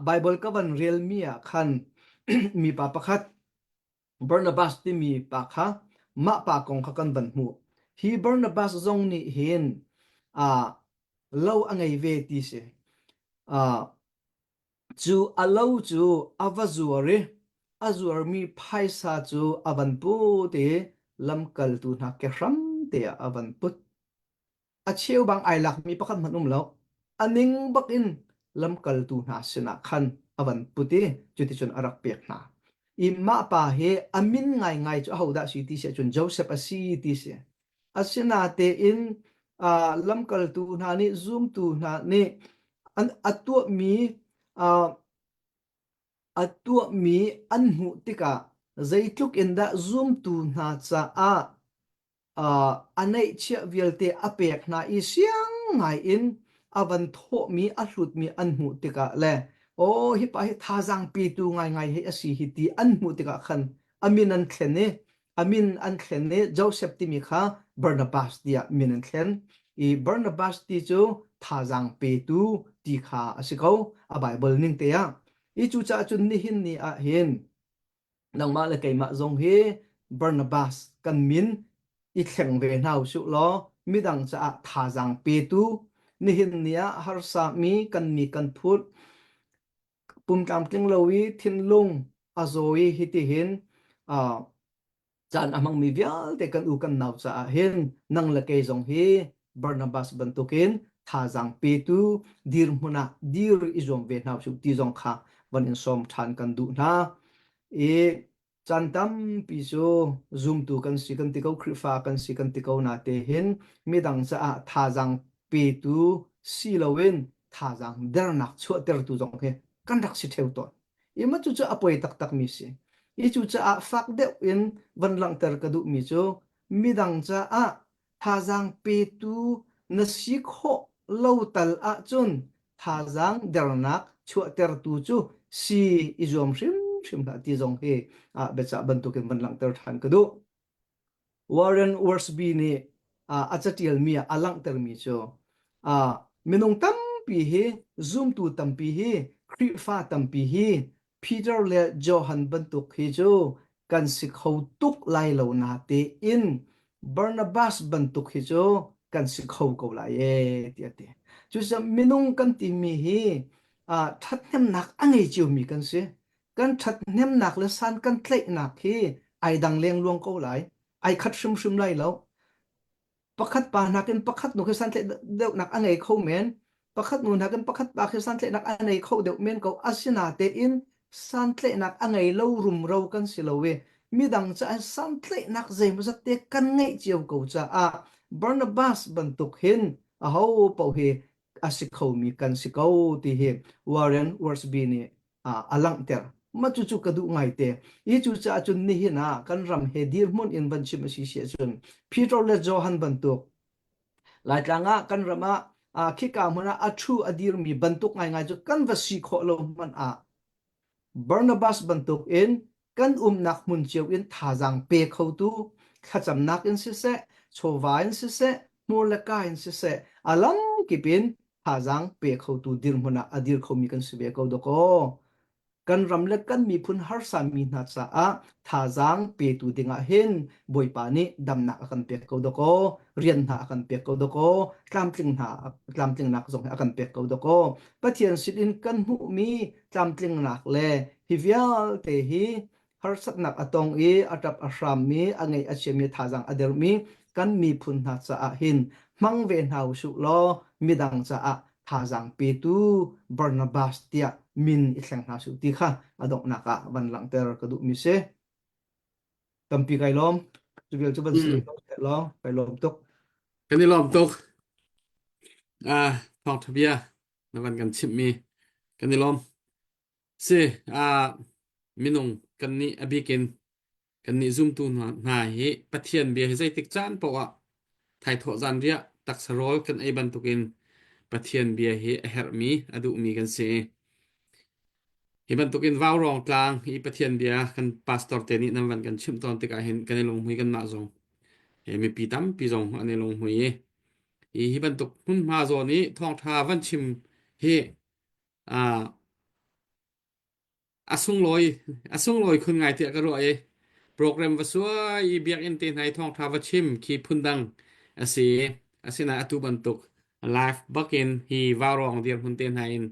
Baibal ka van relmi ah khan mipa pakhat Barnabas timi pa kha mah pa kong kha kan van hmuh. Hi Barnabas zong nih hin uh, lo a ngei ve ti si. Uh, cu a lo cu a va zuar i a zuarmi phaisa cu a van put i lamkaltu hna ke hram te ah a van put. A cheubang ai lakmi pakhat hmanh um lo. A ning bak in lamkaltu hna sinah khan a van put i cuticun a rak pek hna. I mah pa hi a min ngaingai cu ahodah si ti si ahcun Joseph a si ti si. Asinatein uh, lamkaltu hna nih zumtu hna nih an a tuahmi uh, a tuahmi an hmuh tikah zeitluk in dah zumtu hna caah a neihchiah vialte a pek hna i siang ngai in a van thawhmi a hlutmi an hmuh tikah le. Aw hi pa hi thazaang petu ngaingai hi a si hi ti an hmuh tikah khan a min an thlen i a min an thlen i Joseph timi kha Barnabas tiah min an thlen. I Barnabas ti cu thazaang petu ti kha a si ko a Bible ning te ah. I cucaah cun nihin ni ah hin nangmah le keimah zong hi Barnabas kan min i thleng ve hna usih law midang caah thazaang petu nihin ni ah harsa mi kan mi kan phut pum tlamtling lo i thinlung a zaw i hitihin uh, caan a hmangmi vialte kan u kan nau caah hin nang le kei zong hi Barnabas bantukin thazaang petu dirhmun ah dir i zuam ve hna usih ti zong kha van in sawm ṭhan kan duh hna. I caan tampi cu zumtu kan si kan ti ko Khrihfa kan si kan ti ko na te hin midang caah thazaang petu si loin thazaang dernak chuahtertu zong hi kan rak si ṭheo tawn. Ima cu cu a poi taktakmi si. I cucaah fak deuh in van langhter ka duhmi cu midang caah thazaang petu na si khawh lo tal ahcun thazaang dernak chuahtertu cu si i zuam hrimhrim hlah ti zong hi ah biacah bantukin van langhter ṭhan ka duh. Warren Worsby nih a catialmi ah a langhtermi cu minung tampi hi zumtu tampi hi Khrihfa tampi hi Peter le Johan bantuk hi cu kan si kho tuk lai lo na tein Barnabas bantuk hi cu kan si kho ko lai ee tiah a ti. Cucaah minung kan timi hi ṭhathnemnak a ngei ciomi kan si. Kan ṭhathnemnak le san kan tlaihnak hi ai dang lengluang ko lai. Ai khat hrimhrim lai lo. Pakhat pa nakin pakhat nu khi santlaih deuhnak a ngei kho men. Pakhat nu nakin pakhat pa khi santlaihnak a nei kho deuh men ko. Asinatein santlaihnak a ngei lo rumro kan si lo i midang caah santlaihnak zeimawzat te kan ngeih cio ko caah Barnabas bantuk hin aho paoh hi a si khomi kan si ko ti hi Warren Worsby nih a langhter. Mah cucu ka duh ngaite. I cucaah cun nihin ah kan ram he dirhmun in van chim a si si ahcun Peter le Johan bantuk Laitlang ah kan ram ah khika hmun ah a ṭhu a dirmi bantuk ngaingai cu kan va si khawh lo hmanh ah Barnabas bantuk in kan umnak hmun cio in thazaang pe khotu thlacamnak in siseh, chawva in siseh, hmur le ka in siseh, a lamkip in thazaang pe khotu dirhmun ah a dir khomi kan si ve ko dawkaw. Kan ram le kan miphun harsa mi hna caah thazaang petu dingah hin Bawipa nih damnak a kan pek ko dawkaw, rian hna a kan pek ko dawkaw, tlamtling hna tlamtlingnak zong hi a kan pek ko dawkaw. Pathian sin in kan hmuhmi tlamtlingnak le hi vialte hi harsatnak a tong i a ṭap a hrammi, a ngaih a chiami thazaang a dermi kan miphun hna caah hin hmang ve hna usih law midang caah thazaang petu Barnabas tiah min i thleng hna suh ti kha a donghnak ah van langhter ka duhmi si. Tampi kai lawm. Cu vial cu van si Mm. ko law kai lawm tuk. Kan i lawm tuk. Ah, thawngṭha bia na van kan chimhmi kan i lawm. Si, ah minung kannih a bikin kannih zumtu hna, hna hi Pathian bia hi zeitik caan paoh ah thaithawh zanriah taksa rawl kan ei bantukin Pathian bia hi a herhmi, a duhmi kan si. Hi bantukin vaurawng tlang i Pathian bia kan pastor te nih nan van kan chimh tawn tikah hin kan i lunghmui kanmah zong he mipi tampi zong an i lunghmui i hi hi bantuk hmunhma zawn i thawngṭha van chim hi ah a sunglawi a sunglawi khun ngai tiah ka ruah i program va suai i biakinn te hna i thawngṭha va chim khi phundang a si asinain atu bantuk live bakin hi vaurawng dirhmun te hna in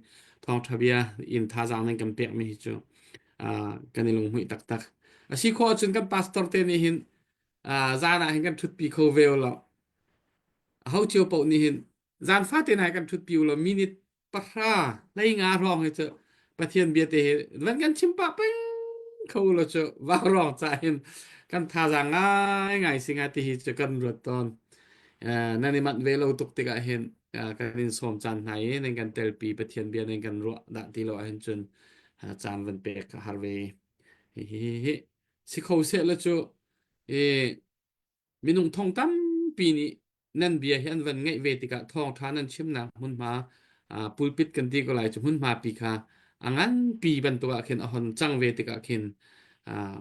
thawngṭha bia in thazaang nan kan pekmi hi cu ah, kan i lunghmuih taktak a si khawh ahcun kan pastor te nih hin ah, zan ah hin kan ṭhutpi kho ve u law aho cio paoh nih hin zan fate hna hi kan ṭhutpi u law minute pahra 15 hrawng hi cu Pathian bia te hi van kan chim pah peng kho lo cu vaurawng ca hin kan thazaang ngai ngai si nga ti hi cu kan ruat tawn Eh, nan i manh ve lo tuk tikah hin eh, kan in sawm caan hna i nan kan telpi Pathian bia nan kan ruah dah ti lo ahhin cun eh, caan van pek a har ve hi hi hi si kho seh la cu i Minung thong tampi nih nan bia hi an van ngaih ve tikah thawngṭha nan chimnak hmunhma pulpit kan ti ko lai cu hmunhma pi kha. A nganpi bantuk ah khin a hon cang ve tikah khin ah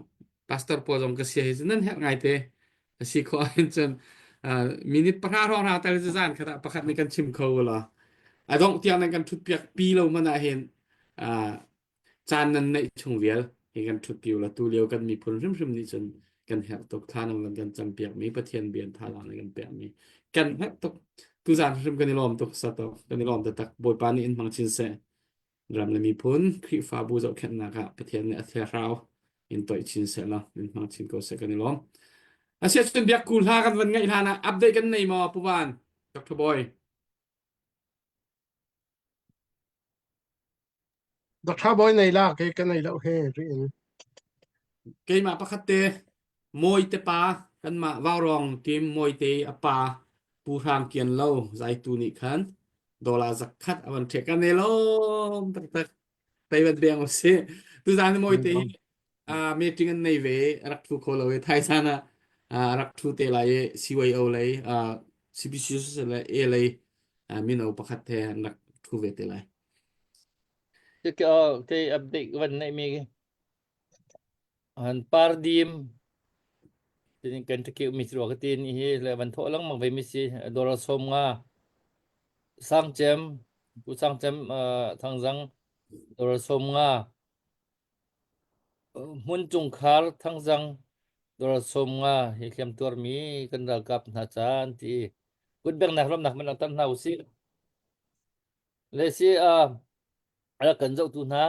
pastor pawl zong ka sia hi cu nan herh ngaite. A si khawh ahhin cun ah minute pahra hrawng tal cu zan khat ah pakhat nih kan chim kho la. A dongh tiang nan kan ṭhutpiak pi lo hmanh ah hin ah caan nan neih chung vial hi kan ṭhutpi u la tu lio kan miphun hrimhrim nih cun kan herh tuk thla nan van kan campiak mi Pathian bia thazaang nan kan pek mi kan herh tuk tuzaan hrim kan i lawm tuk sato kan i lawm taktak Bawipa nih in hmang chin seh ram le miphun Khrihfabu zohkhenhnak ah Pathian nih a thlarau in toih chin seh la in hmang chin ko seh kan i lawm Asiah cun biakku hla kan van ngaih hlan ah update kan nei maw Pu Van Dr. Boy Dr. Bawi nei la ke ka nei lo he riin. Keimah pakhat te Mawite pa kanmah Vaurawng team Mawite a pa Pu Hrang Kian Lo zaitu nih khan dollar zakhat a van ṭhek kan i lawm taktak tei van beng usih tuzaan Mawite hi uh, meeting an nei ve rak thu kho lo i thaizan ah uh, rak thu te lai i CYO lei uh, CBC le A lei uh, mino pakhat he an rak thu ve te lai Ke kei update van nei mi han pardim tin kan thake mi ro ka tin hi le van tho lang mang ve mi si dollar som nga sangchem pu sangchem thangzang dollar som nga hmun chungkhar thangzang dollar som nga hi hliam tuar mi kan ralkap hna caan ti kutbengnak lomnak man tam hna usih Le si a rak kan zohtu hna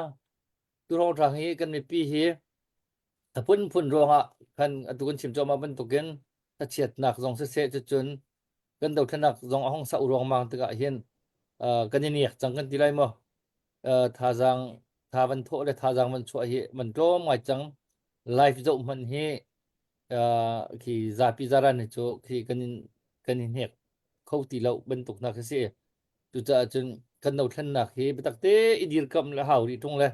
tuhrawnghrang hi kan mipi hi a phunphun ruangah khan atu kan chim cuahmah bantukin thlachiatnak zong siseh cucun kan dothlennak zong a hung sau ruangmang tikah hin kan i nek cang kan ti lai maw thazaang tha van thawh le thazaang van chuah hi van tlawm ngai cang life zoh hmanh hi khi zapi zaran hi cu khi kan in kan i hnek kho ti lo bantuk hna khi si. Cucaah cun kan dothlennak hi biatak te i dirkamh le hau rih ṭung le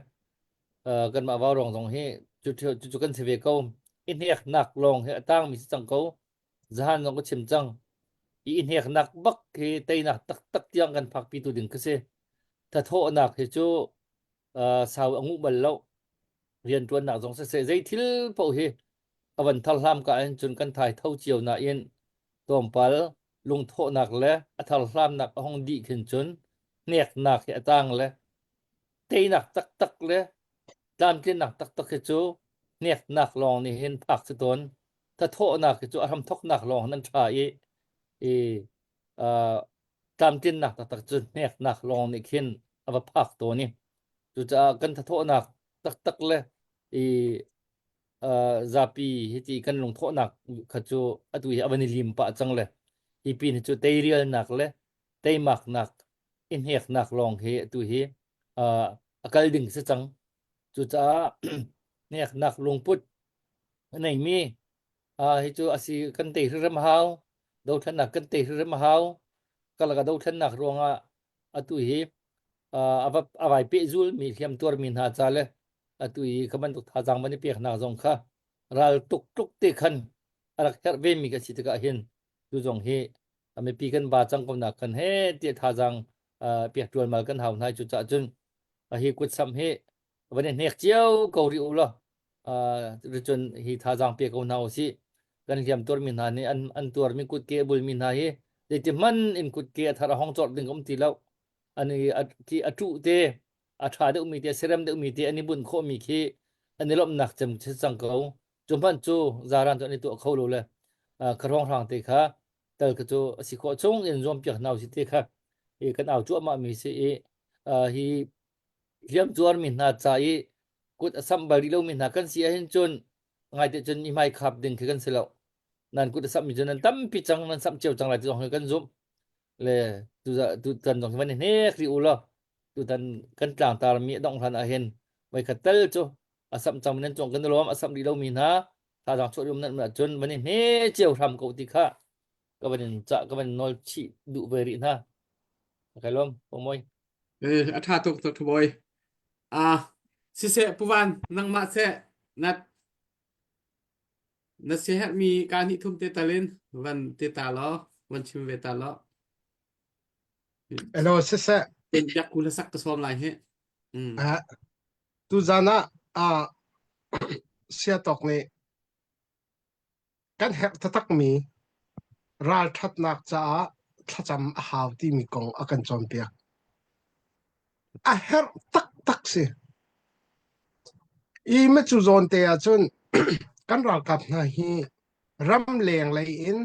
kanmah vaurawng zong hi cucu kan si ve ko. I hneknak lawng hi a tangmi si cang ko. Zahan zong ka chim cang. I i hneknak bak hi teinak taktak tiang kan phakpi tu ding khi si. Thathawhnak hi cu sau a nguh bal lo. Rianṭuannak zong siseh zei thil paoh hi a van thar hlam ka in cun kan thai tho cio nain tlawmpal lungthawhnak le a tharhlamnak a hung dih khin cun hneknak hi a tang le teinak taktak le tlamtlinnak taktak hi cu hneknak lawng nih hin phak si tawn thathawhnak hi cu a hramthawknak lawng nan ṭha i i uh, tlamtlinnak taktak cu hneknak lawng nih khin a va phak tawn i cucaah kan thathawhnak taktak le i zapi hiti kan lungthawhnak kha cu atu hi a van i lim pah cang le hi pin hi cu teirialnak le teimaknak i hneknak lawng hi atu hi a kal ding si cang cucaah hneknak lungput a neimi hi cu asi kan tei hrimhrim hau dothlennak kan tei hrimhrim hau kalaka dothlennak ruangah atu hi a vai pehzul mi hliam tuarmi hna ca le atu i kha bantuk thazaang van i peknak zong kha ral tuk tluk te khan a rak herh ve mi kan si tikah hin tu zong hi mipi kan ba cang ko nak kan he ti thazaang pek ṭualmal kan hau hna cu cah cun hi kutsam hi van i hnek cio ko rih u law cun hi thazaang pe ko hna usih kan hliam tuarmi hna nih an an tuarmi kutke a bulmi hna hi zeiti hmanh in kutke a thar a hong cawrh ding um ti lo an i a khi a ṭuh te a ṭha deuhmi te serem deuhmi te an i bunh khawhmi khi an i lawmhnak cem si cang ko cu hmanh cu zaran cu an i tuah kho lo le kha hrawnghrang te kha tal kha cu a si khawh chung in zuam piak hna usih te kha i kan au cuahmah mi si i hi hliamtuarmi hna ca i kut a samh bal rih lomi hna kan si ahhin cun ngaite cun mi hmai khap ding khi kan si lo. Nan kut a samhmi cu nan tampi cang, nan samh cio cang lai ti zong hi kan zumh. Le tutan zong hi van i hnek rih u law tutan kan tlangtarmi a dongh hlan ahhin voikhat tal cu a samh cang nan cung kan i lawm a samh rih lomi hna thazaang chuah um nan ahcun van i hne cio hram ko ti kha ka van in cah ka van nawl chih duh ve rih hna. Kai lawm, Pomoi. Eh, a ṭha tuk Dr. Bawi. Ah, siseh Pu Van, nangmah seh na na siaherhmi ka hnih thum te tal in van te ta law, van chim ve ta law. Hello, siseh. Ten biak ku hlasak ka sawm lai hi. Mm. Ah. Tuzan ah ah siatawk nih kan herh taktakmi ralṭhatnak caah thlacam a hau timi kong a kan cawnpiak. A herh taktak si. I macu zawn te ahcun kan ralkap hna hi ramleng lei in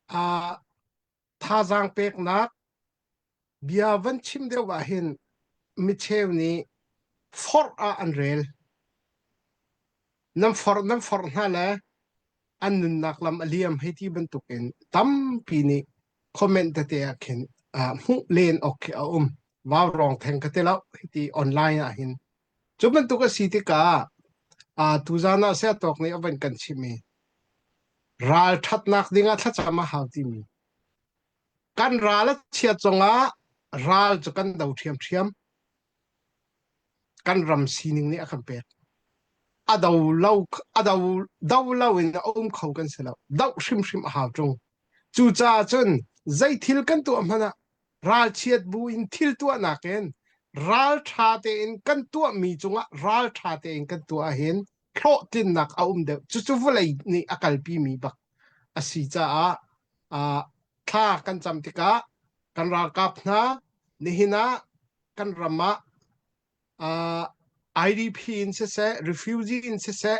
aa thazaang peknak bia van chim deuh ah hin micheu nih forh ah an rel. Nan forh nan forh hna le an nunnak lam a liam hei ti bantukin tampi nih comment tete ah khin uh, hmuh len awk khi a um. Vau rong theng ka ti lo hiti online ah hin. Cu bantuk a si tikah uh, tuzan ah siatawk nih a van kan chim i Ralṭhatnak dingah thlacam a hau timi. Kan ral a chiat zongah ral cu kan do ṭhiamṭhiam. Kan ram sining nih a kan pek. A do lo, a do, do lo in a um kho kan si lo. Doh hrimhrim a hau ṭung. Cucaah cun zei thil kan tuah hmanh ah ralchiat bu in thil tuahnak in ralṭha tein kan tuahmi cungah ralṭha tein kan tuah ahhin hlawhtlinnak a um deuh. Cucu vawlei nih a kalpimi bak a si caah uh, thla kan cam tikah kan ralkap hna nihin ah kan ram ah uh, IDP in siseh, refugee in siseh,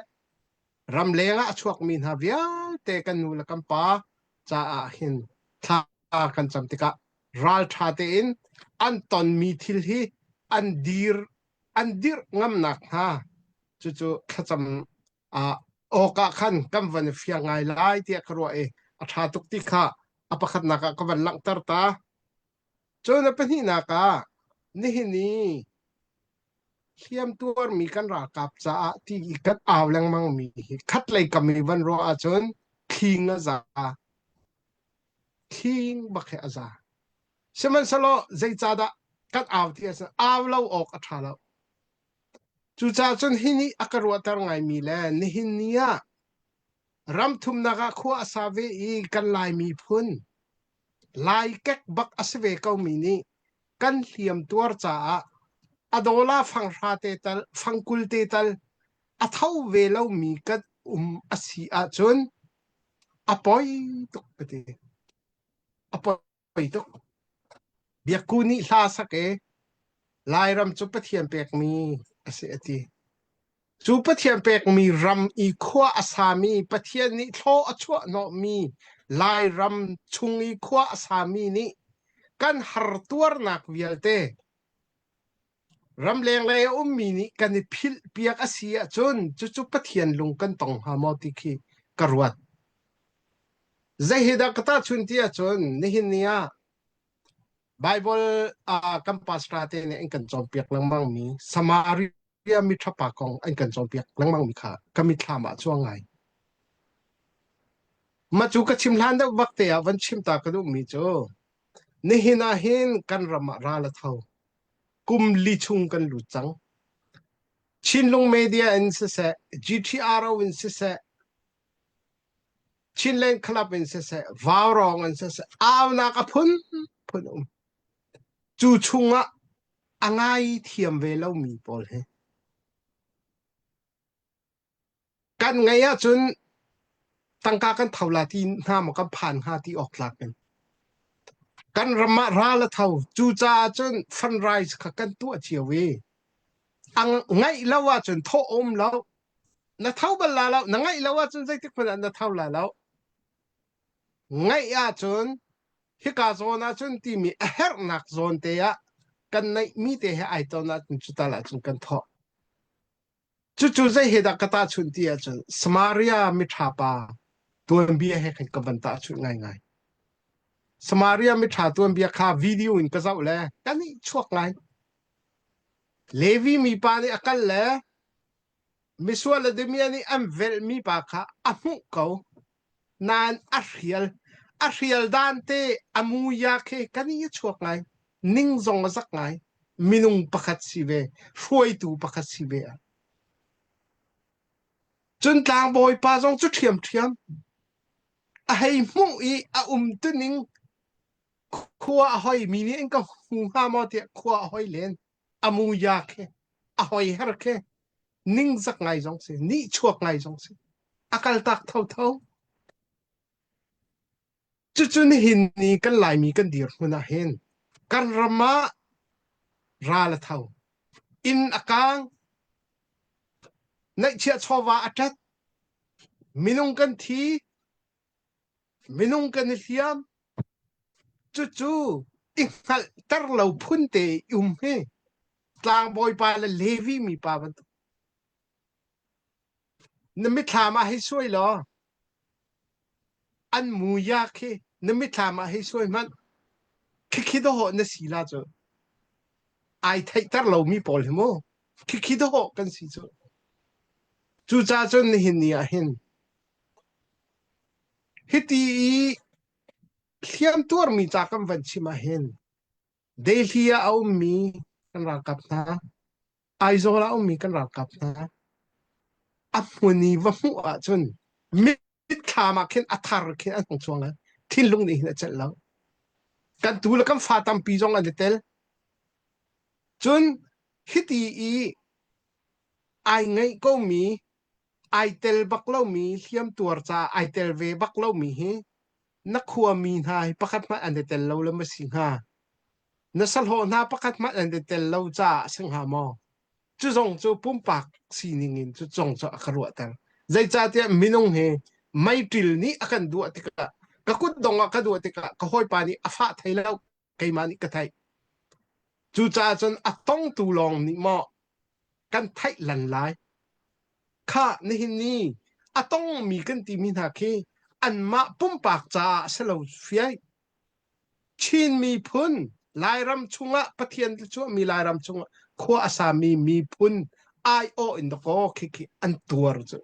ramleng ah a chuakmi hna vialte kan nu le kan pa caah hin thla kan cam tikah ralṭha tein an tonmi thil hi an dir an dirh ngamnak hnga cucu thlacam uh, awk ah khan kan van i fiang ngai lai tiah ka ruah i a ṭha tuk ti kha a pakhatnak ah ka van langhter ta. Cun a pahnihnak ah nihin i hliam tuarmi kan ralkap caah ti i kan au lengmang mi hi khatlei kam i van ruah ahcun thling a za. Thling bak hi a za. Sihmanhsehlaw zeicahdah kan au ti ahcun au lo awk a ṭha lo. Cucaah cun hi nih a ka ruahter ngaimi le nihin ni ah ram thumnak ah khua a sa ve i kan Lai miphun Laikek bak a si ve komi nih kan hliam tuar caah a dawla fanghra te tal fangkul te tal a tho ve lomi kan um a si ahcun a poi tuk ka ti. A poi Poi tuk. Biakku nih hla sak i Lairam cu Pathian pekmi a si a ti. Cu Pathian pekmi ram i khua a sami Pathian nih thlaw a chuah hnawhmi Lairam chung i khua a sami nih kan har tuarnak vialte ramleng lei a ummi nih kan i philh piak a si ahcun cucu Pathian lung kan tong hnga maw ti khi ka ruat. Zei hi dah ka tahchunh ti ahcun nihin ni ah Bible ah kan pastor te nih an kan cawnpiak lengmang mi Samaria miṭhapa kong an kan cawnpiak lengmang mi kha ka mitthlam ah cuang ngai. Mah cu ka chim hlan deuh bak te ah van chim ta ka duhmi cu nihin ah hin kan ram ah ral a tho. Kum li chung kan lut cang. Chinlung media in siseh, GTRO in siseh, Chinland Club in siseh, Vaurawng in siseh, aunak a phunphun um. Cu chungah a ngai thiam ve lomi pawl hi kan ngei ahcun tangka kan tho la ti hna maw kan phan hnga ti awk tlak in kan ram ah ral a tho cucaah cun fundraise kha kan tuah cio i a ngaih lo ahcun thawh um lo na tho bal la lo na ngaih lo ahcun zeitik hmanh ah na tho la lo ngaih ahcun hika zawn ahcun timi a herhnak zawn te ah kan neihmi te he ai ton ahcun cutal ahcun kan thawh cucu zei he dah ka tahchunh ti ahcun Samaria miṭha pa tuanbia he khan ka van tahchunh ngaingai Samaria miṭha tuanbia kha video in ka zoh le kan i chuak ngai Levi mipa nih a kal le Misual le damiah nih an velhmi pa kha a hmuh ko nain a hrial. A hrial dan te a muia khi kan i chuak ngai. Ning zong a zak ngai. Minung pakhat si ve, hruaitu pakhat si ve. Cun tlangbawi pa zong cu ṭhiamṭhiam. A hei hmuh i a umtuning khua a hoi mi nih an ka hmu hnga maw tiah khua a hoi len. A muia khi. A hoi her khi ningzak ngai zong si, nihchuak ngai zong si. A kaltak thotho. Cucu nihin ni kan Laimi kan dirhmun ah hin kan ram ah ral a tho. Inn a kaang. Neihchiah chawva a ṭet. Minung kan thi. Minung kan i hliam. Cucu i hngalhter lo phun te i um hi tlangbawipa le Levi mipa bantuk. Na mitthlam ah hei suai law an muya khi na mitthlam ah hei suai hmanh. Khikhi dawhawh na si la cu. Ai theihter lomi pawl hi mu. Khikhi dawhawh kan si cu. Cucaah cun nihin ni ah hin hiti i hliam tuarmi ca kan van chim ah hin Delhi ah a ummi kan ralkap hna Aizawl ah a ummi kan ralkap hna a hmun i va hmuh ahcun mitthlam ah khin a thar khin an hung chuang lai thinlung nih hin a celh lo kan tu le kan fa tampi zong an i tel cun hiti i ai ngaih komi ai tel bak lomi hliamtuar ca ai tel ve bak lomi hi na khuami hna hi pakhat hmanh an i tel lo le ma si hnga na sahlawh hna pakhat hmanh an i tel lo caah a si hnga maw cu zong cu pumpak sining in cu zong cu a ka ruahter zeicahtiah minung hi meiṭil nih a kan duah tikah ka kut dong ah ka duah tikah ka hawipa nih a fah thei lo keimah nih ka theih cucaah cun a tongtu lawng nih maw kan theih lan lai Khah, nihin ni a tongmi kan timi hna khi anmah pumpak caah a si lo fiai. Chin miphun Lairam chungah Pathian chuahmi Lairam chungah khua a sami miphun aiawh in dakaw khi khi an tuar cu.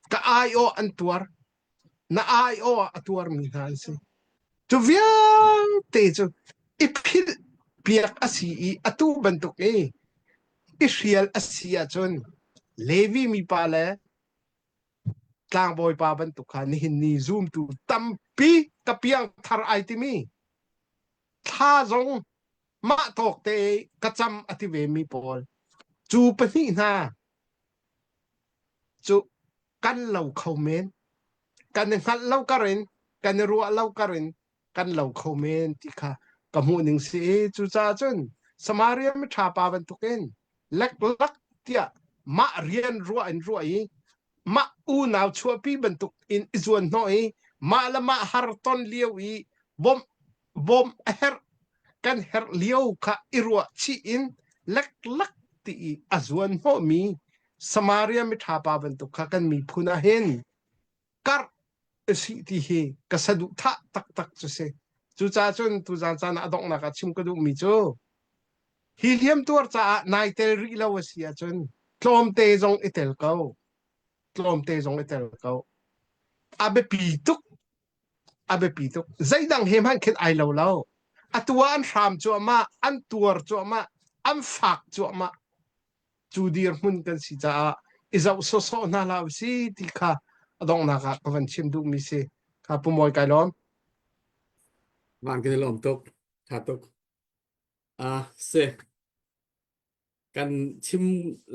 Ka aiawh an tuar. Na aiawh ah a tuarmi hna an si. Cu vialte cu i philh piak a si i atu bantuk i i hrial a si ahcun Levi mipa le tlangbawipa bantuk kha nihin ni zumtu tampi ka piangthar ai timi thla zong mah tawk te ka cam a ti ve mi pawl cu pahnih hna cu kan lo kho men kan i hngalh lo kar in kan i ruah lo kar in kan lo kho men ti kha ka hmuh ning si i cucaah cun Samaria miṭha pa bantukin leklak tiah mah rian ruah in ruah i mah unau chuahpi bantuk in i zuan hnawh i mah le mah har ton lio i bawmh bawmh a herh kan herh lio kha i ruah chih in leklak ti i a zuan hnawhmi Samaria miṭha pa bantuk kha kan miphun ah hin karh si ti hi ka saduhthah taktak cu si. Cucaah cun tuzaan caan ah a donghnak ah chim ka duhmi cu hi hliamtuar caah nai tel rih lo a si ahcun tlawmte zong i tel ko. Tlawmte zong i tel ko. A biapi tuk. A biapi tuk. Zeidang he hmanh khin ai lo lo. Atu ah an hram cuahmah, an tuar cuahmah, an fak cuahmah. Cu dirhmun kan si caah i zoh sawsawh hna hlah usih ti kha a donghnak ah ka van chim duhmi si. Kha Pu Mawi kai lawm. Van kan i lawm tuk. Tha tuk. Ah, si. Kan chim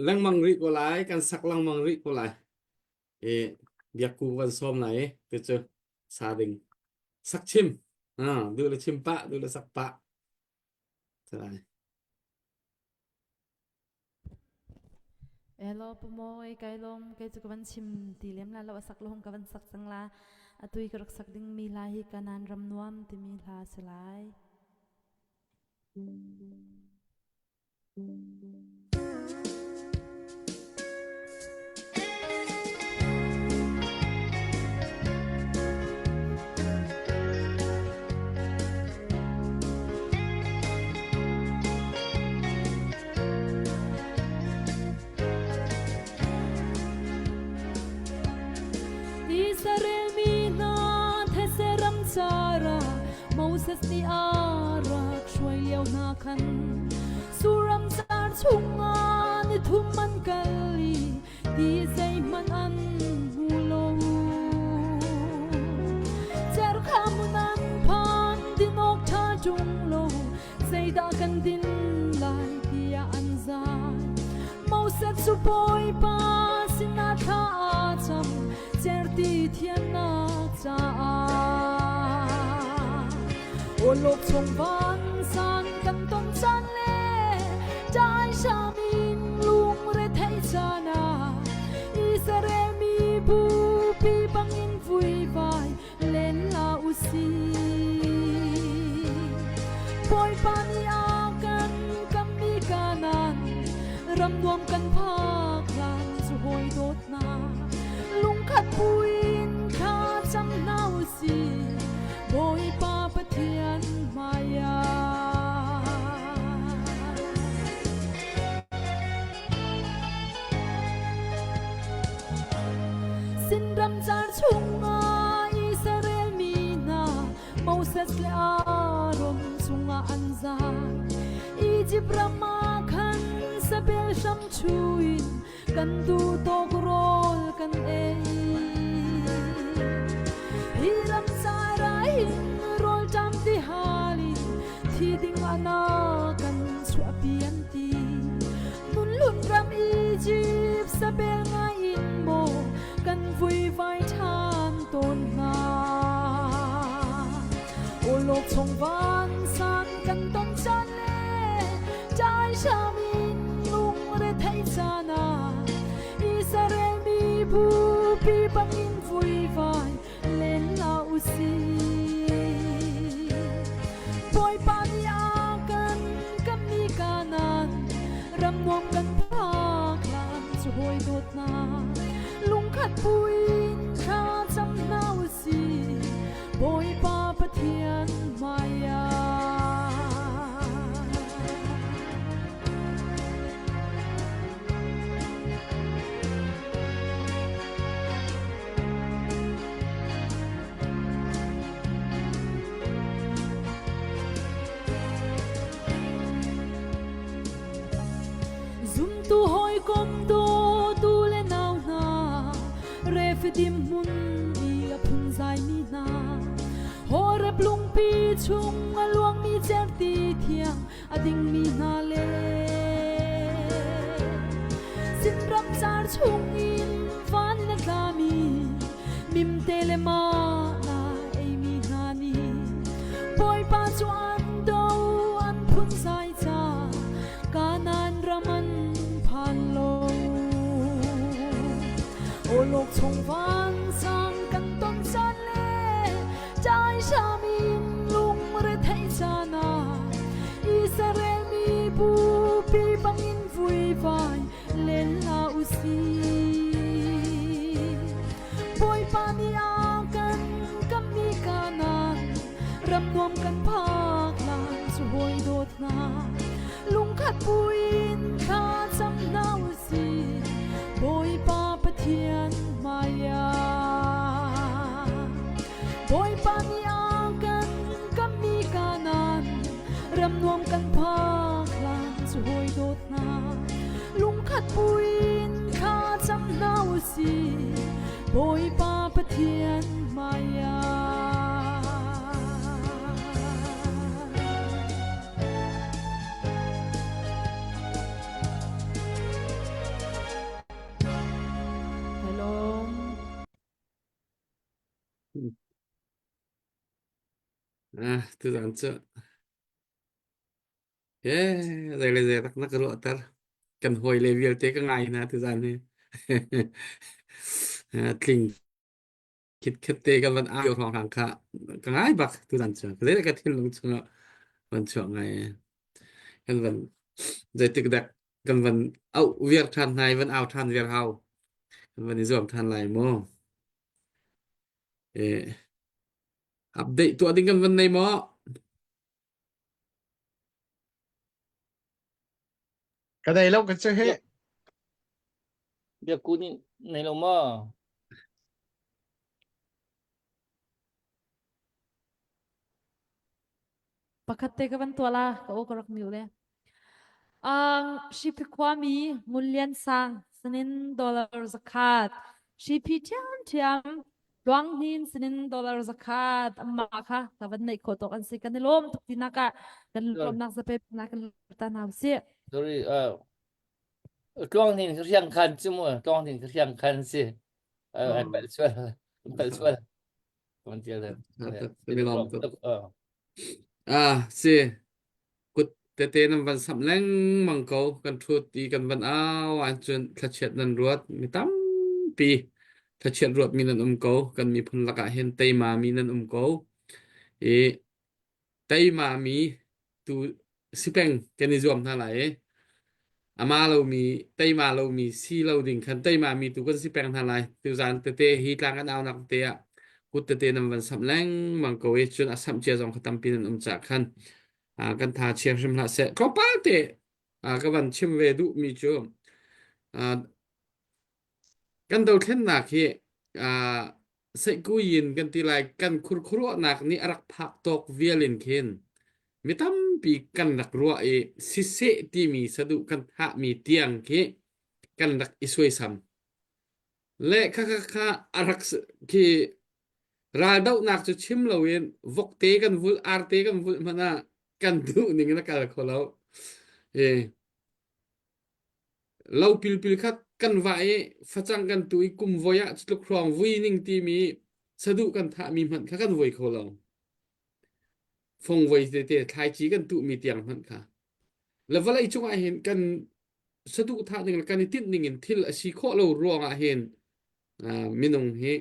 lengmang rih ko lai, kan sak lengmang rih ko lai. I biakku kan sawm lai i tu cu sa ding. Sak chim. Ah, duh le chim pah, duh le sak pah. Salai. Hello Pu Mawi kai lawm kei cu ka van chim ti lem la lo a sak lawng ka van sak cang la atu i ka rak sak ding mi hla hi kanan ram nuam timi hla si lai. Israel mi hna thetse ram cara Moses nih a rak hruai lio hna khan Suram car chungah ni thum an kal i ti zeihmanh an hmu lo. Cerkha hmun an phan din awk ṭha ṭung lo zeidah kan din lai tiah an zai. cu Bawipa sinah thla a cam certi thiannak caah. Awlok chung vansan kan ton caan le ṭai hram in lungre theih caan ah Israel mi bupi bangin vuivai len la usih. Bawipa nih a kan kammi Kanaan ram nuam kan phak hlan cu hawi dawt hna lungkhat buin thla cam hna usih Bawipa Pathian hmaiah. Sinram car chungah Israel mi hna Moses le Aaron cungah an zai. Egypt ram ah khan sabel hram chuin kan duh tawk rawl kan ei. Hi ram car ah hin rawl ṭam ti hal in thi ding ana kan chuahpi an ti. Nunhlun ram Egypt sabel ngai in maw kan vuivai ṭhan tawn hna. Awlok chung vansan kan ton caan le ṭai hram in lungre theih caan ah Israel mi bupi bangin vuivai len la usih. Bawipa nih a kan kammi Kanaan ram nuam kan phak hlan cu hawi dawt hna lungkhat buin thla cam hna usih Bawipa Pathian hmaiah. Zumtu hawikom dawtu le nau hna Refidim hmun i a phunzaimi hna Horeb lungpi chung a luangmi cerhti thiang a dingmi hna le Sinram car chungin van na tlami mimte le mana eimi hna nih Bawipa cu an do an phunzai ca Kanaan ram an phan lo. Awlok chung vansang kan ton caan le ṭai hram in lungre theih caan ah Israel mi bupi bangin vuivai len hlah usih. Bawipa nih a kan kammi Kanaan ram nuam kan phak hlan cu hawi dawt hna lungkhat buin thla cam hna usih Bawipa Pathian hmaiah. Bawipa nih a kan kammi Kanaan ram nuam kan phak hlan cu hawi dawt hna lungkhat buin thla cam hna usih Bawipa Pathian hmaiah. Hello. Ah, tuzaan cu he zei le zei rak na ka ruahter. Kan hawi le vialte ka ngai hna tuzaan hi. Ah, Tling khitkhet te kan van au hrawnghrang kha ka ngai bak tuzaan cu. Zei le ka thinlung chungah van chuak ngai. Kan van zeitik dek kan van auh viar ṭhan hna i van au ṭhan viar hau. Kan van i zuam ṭhan lai mu. Eh, update tuah ding kan van nei maw? Ka nei lo ka cu hi. Biakku nih nei lo maw? Pakhat te ka van tuah la, ka aw ka rak mute le. Um, Hripi khuami Ngun Lian Sang sinin dollar zakhat. Hripi ṭhiamṭhiam Tluang Hnin sinin dollar zakhat amma kha ka van neih khawh tawk an si. Kan i lawm tuk tinak ah kan lawmnak zape na kan ta hna usih. Sorry, uh, Tluang ning riang khan cu mu tluang ning riang khan si. Ai palh sual. Palh sual. Kan tial Milawm tuk. Ah, si. Kut tete nan van samh lengmang ko. Kan ṭhut i kan van au ahcun thlachiat nan ruat. Mi tampi thlachiat ruatmi nan um ko. Kan miphun lakah hin teima mi nan um ko. I teima mi tu si peng kan i zuam hna lai i ama lomi teima lomi si lo ding khan teima mi tu kan si peng hna lai tuzan tete hi tlang kan aunak te ah kut tete nan van samh lengmang ko i cun a samh cia zong kha tampi nan um cah khan kan tha chia hrim hlah seh tlawmpal te ka van chim ve duh mi cu kan dothlennak hi Seihkuyin kan ti lai kan khurkhuruahnak nih a rak phak tawk vial in khin mi tampi kan rak ruah i siseh timi saduh kan thahmi tiang khi kan rak i suaisam. Le kha kha kha a rak khi raldohnak cu chim loin vokte kan vulh arte kan vulh hmanh ah kan duh ning in a kal kho lo. E, Lo pilpil kha kan vah i facang kan tuh i kum voi ah cutluk hrawng vui ning timi saduh kan thahmi hmanh kha kan voi kho lo. Fongvoi tete thlaici kan tuhmi tiang hmanh kha. Le vawlei cungah hin kan saduh thah ning le kan i tinh ning in thil a si khawh lo ruangah hin uh, minung hi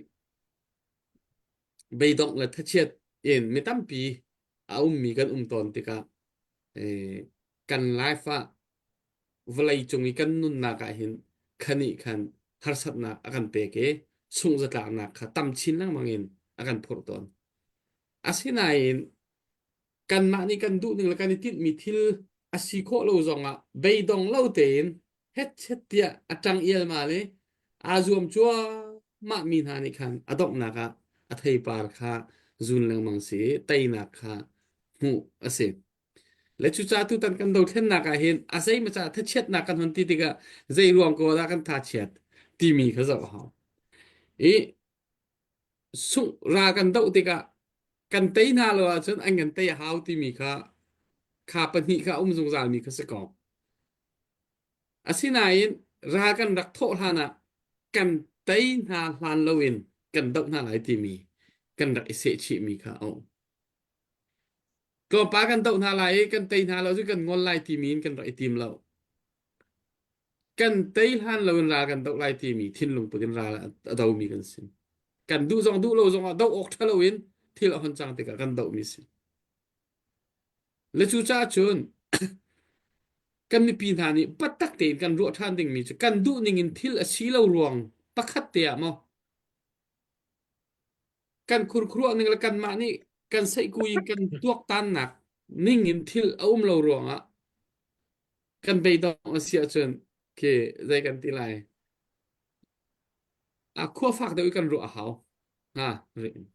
beidongh le thachiat in mi tampi a ummi kan um tawn tikah eh, kan life ah vawlei cung i kan nunnak ah hin khanih khan harsatnak a kan pek i sungzatlaknak kha tam chin lengmang in a kan phurh tawn. Asinain kanmah nih kan duh ning le kan i tinhmi thil a si khawh lo zongah beidong lo tein hetchet tiah a ṭang ialmal i aa zuam cuahmah mi hna nih khan a donghnak ah a theipar kha zun lengmang si i teinak kha hmuh a si. Le cucaah tutan kan dothlennak ah hin a zeimaw ca thachiatnak kan hon ti tikah zei ruang ko dah kan thachiat timi kha zoh a hau. I sungh ra kan doh tikah kan tei hna lo ahcun an kan tei a hau timi kha kha pahnih kha um zungzal mi kha si ko. Asinain ral kan rak thawh hlan ah kan tei hna hlan loin kan doh hna lai timi kan rak i sehchihmi kha a um. Tlawmpal kan doh hna lai i kan tei hna lo cu kan ngol lai timi in kan rak i tim lo. Kan tei hlan lo in ral kan doh lai timi thinlung put in ral a domi kan si. Kan duh zong duh lo zong ah doh awk ṭha lo in thil a hon cang tikah kan dohmi si. Le cucaah cun kan mipi hna nih biatak tein kan ruah ṭhan dingmi cu kan duh ning in thil a si lo ruang pakhat te ah maw kan khurkhuruah ning le kanmah nih kan seihkui in kan tuaktannak ning in thil a um lo ruangah kan beidong a si ahcun khi zei kan ti lai a khua fak deuh i kan ruah a hau ha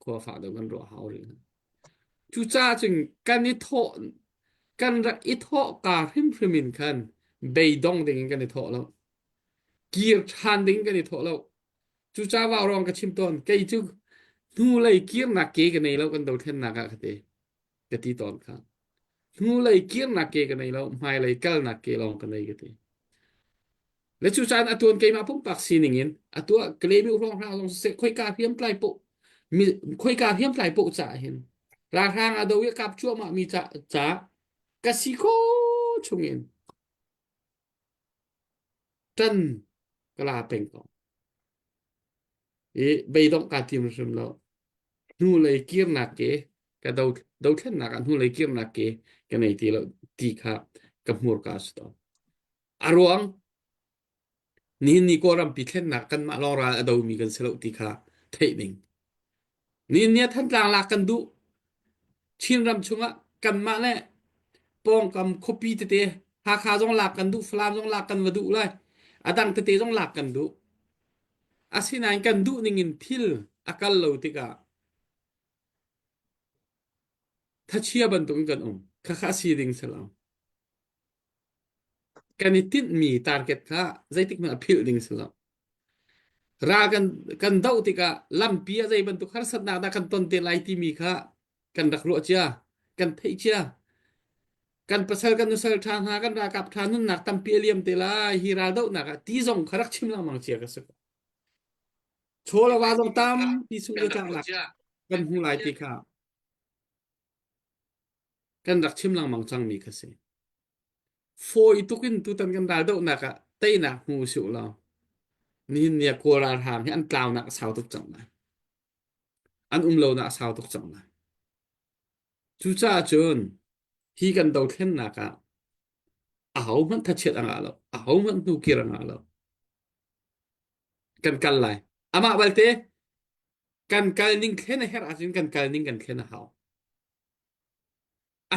khua fak deuh kan ruah a hau rih cucaah cun kan i thawh kan rak i thawh ka hrimhrim in khan beidong ding in kan i thawh lo kir ṭhan ding kan i thawh lo Cucaah vaurawng ka chim tawn. Kei cu hnulei kirnak ke ka nei lo kan dothlennak ah ka ti. Ka ti tawn kha. Hnulei kirnak ke ka nei lo, hmailei kalnak ke lawng ka nei ka ti. Le cu caan atuan keimah pumpak sining in atua Kalemi hrawng hrang zong siseh khoika hriamtlai poh mi khoika hriamtlai poh ca hin ralhrang a do i kap cuahmah mi ca ca ka si kho chungin ṭan ka la peng ko. I beidongh kaa tim hrim lo. Hnulei kirnak ke ka do dothlennak ah hnulei kirnak ke ka nei ti lo ti kha ka hmurka a si tawn. A ruang nihin ni Kawlrampi thlennak kanmah lawng ral a domi kan si lo ti kha theih ding. Nihin ni ah Thantlang lak kan duh. Chinram chungah kanmah le pawngkam khuapi tete Hakha zong lak kan duh, Falam zong lak kan va duh lai. A dang tete zong lak kan duh. Asinain kan duh ning in thil a kal lo tikah thachia bantukin kan um. Khakha si ding si lo. Kan i tinhmi target kha zeitik hmanh ah philh ding si lo. Ral kan kan doh tikah lampi ah zei bantuk harsatnak dah kan ton te lai timi kha kan rak ruah cia, kan theih cia. Kan pasal kan nusal ṭha hna kan ralkap ṭha nunnak tampi a liam te lai hi raldohnak ah ti zong kha rak chim lengmang cia ka si. Chaw le va zong tampi sung le tlaknak kan hmu lai ti kha kan rak chim lengmang cangmi kha si. Fawi tuk in tutan kan raldohnak ah teinak hmu usih law nihin ni ah Kawl ralhrang hi an tlaunak a sau tuk cang lai. An um lonak a sau tuk cang lai. Cucaah cun hi kan dothlennak ah ahohmanh thachiat a ngah lo, ahohmanh hnukir a ngah lo. Kan kal lai. Amah balte kan kal ning thlen a herh ahcun kan kal ning kan thlen a hau.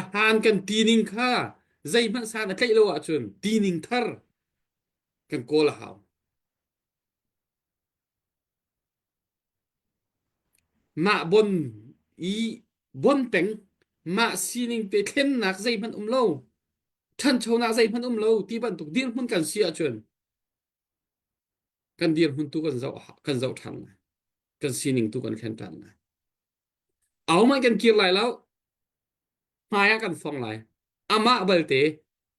A hlan kan tining kha zeihmanh san a tlaih lo ahcun tining thar kan kawl a hau. Mah bon i bon peng mah sining te thlennak zeihmanh um lo ṭhanchonak zeihmanh um lo ti bantuk dirhmun kan si ahcun kan dirhmun tu kan zoh kan zoh ṭhan lai kan sining tu kan thlen ṭhan lai ahohmanh kan kir lai lo hmai ah kan fong lai amah balte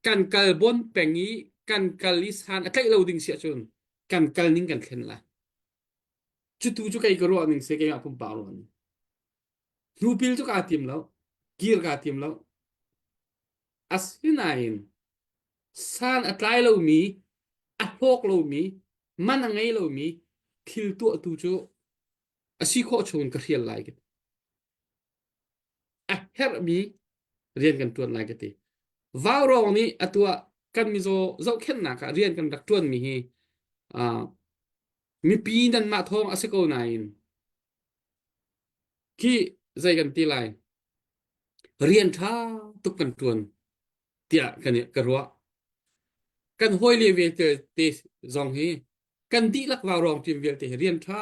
kan kal bon peng i kan kal i san a tlaih lo ding si ahcun kan kal ning kan thlen lai cutu cu kei ka ruah ning si keimah pumpak ruah ning hnupil cu kaa tim lo kir kaa tim lo asinain san a tlai lomi a hlawk lomi man a ngei lomi thil tuahtu cu a si khawh chung in ka hrial lai ka ti. A herhmi rian kan ṭuan lai ka ti. Vaurawng nih a tuah kan mizaw zohkhenhnak ah rian kan rak ṭuanmi hi uh, mipi nanmah thawng a si ko nain khi zei kan ti lai rian ṭha tuk kan ṭuan tiah kan ka ruah. Kan hawile vialte te zong hi kan dihlak vaurawng team vialte hi rian ṭha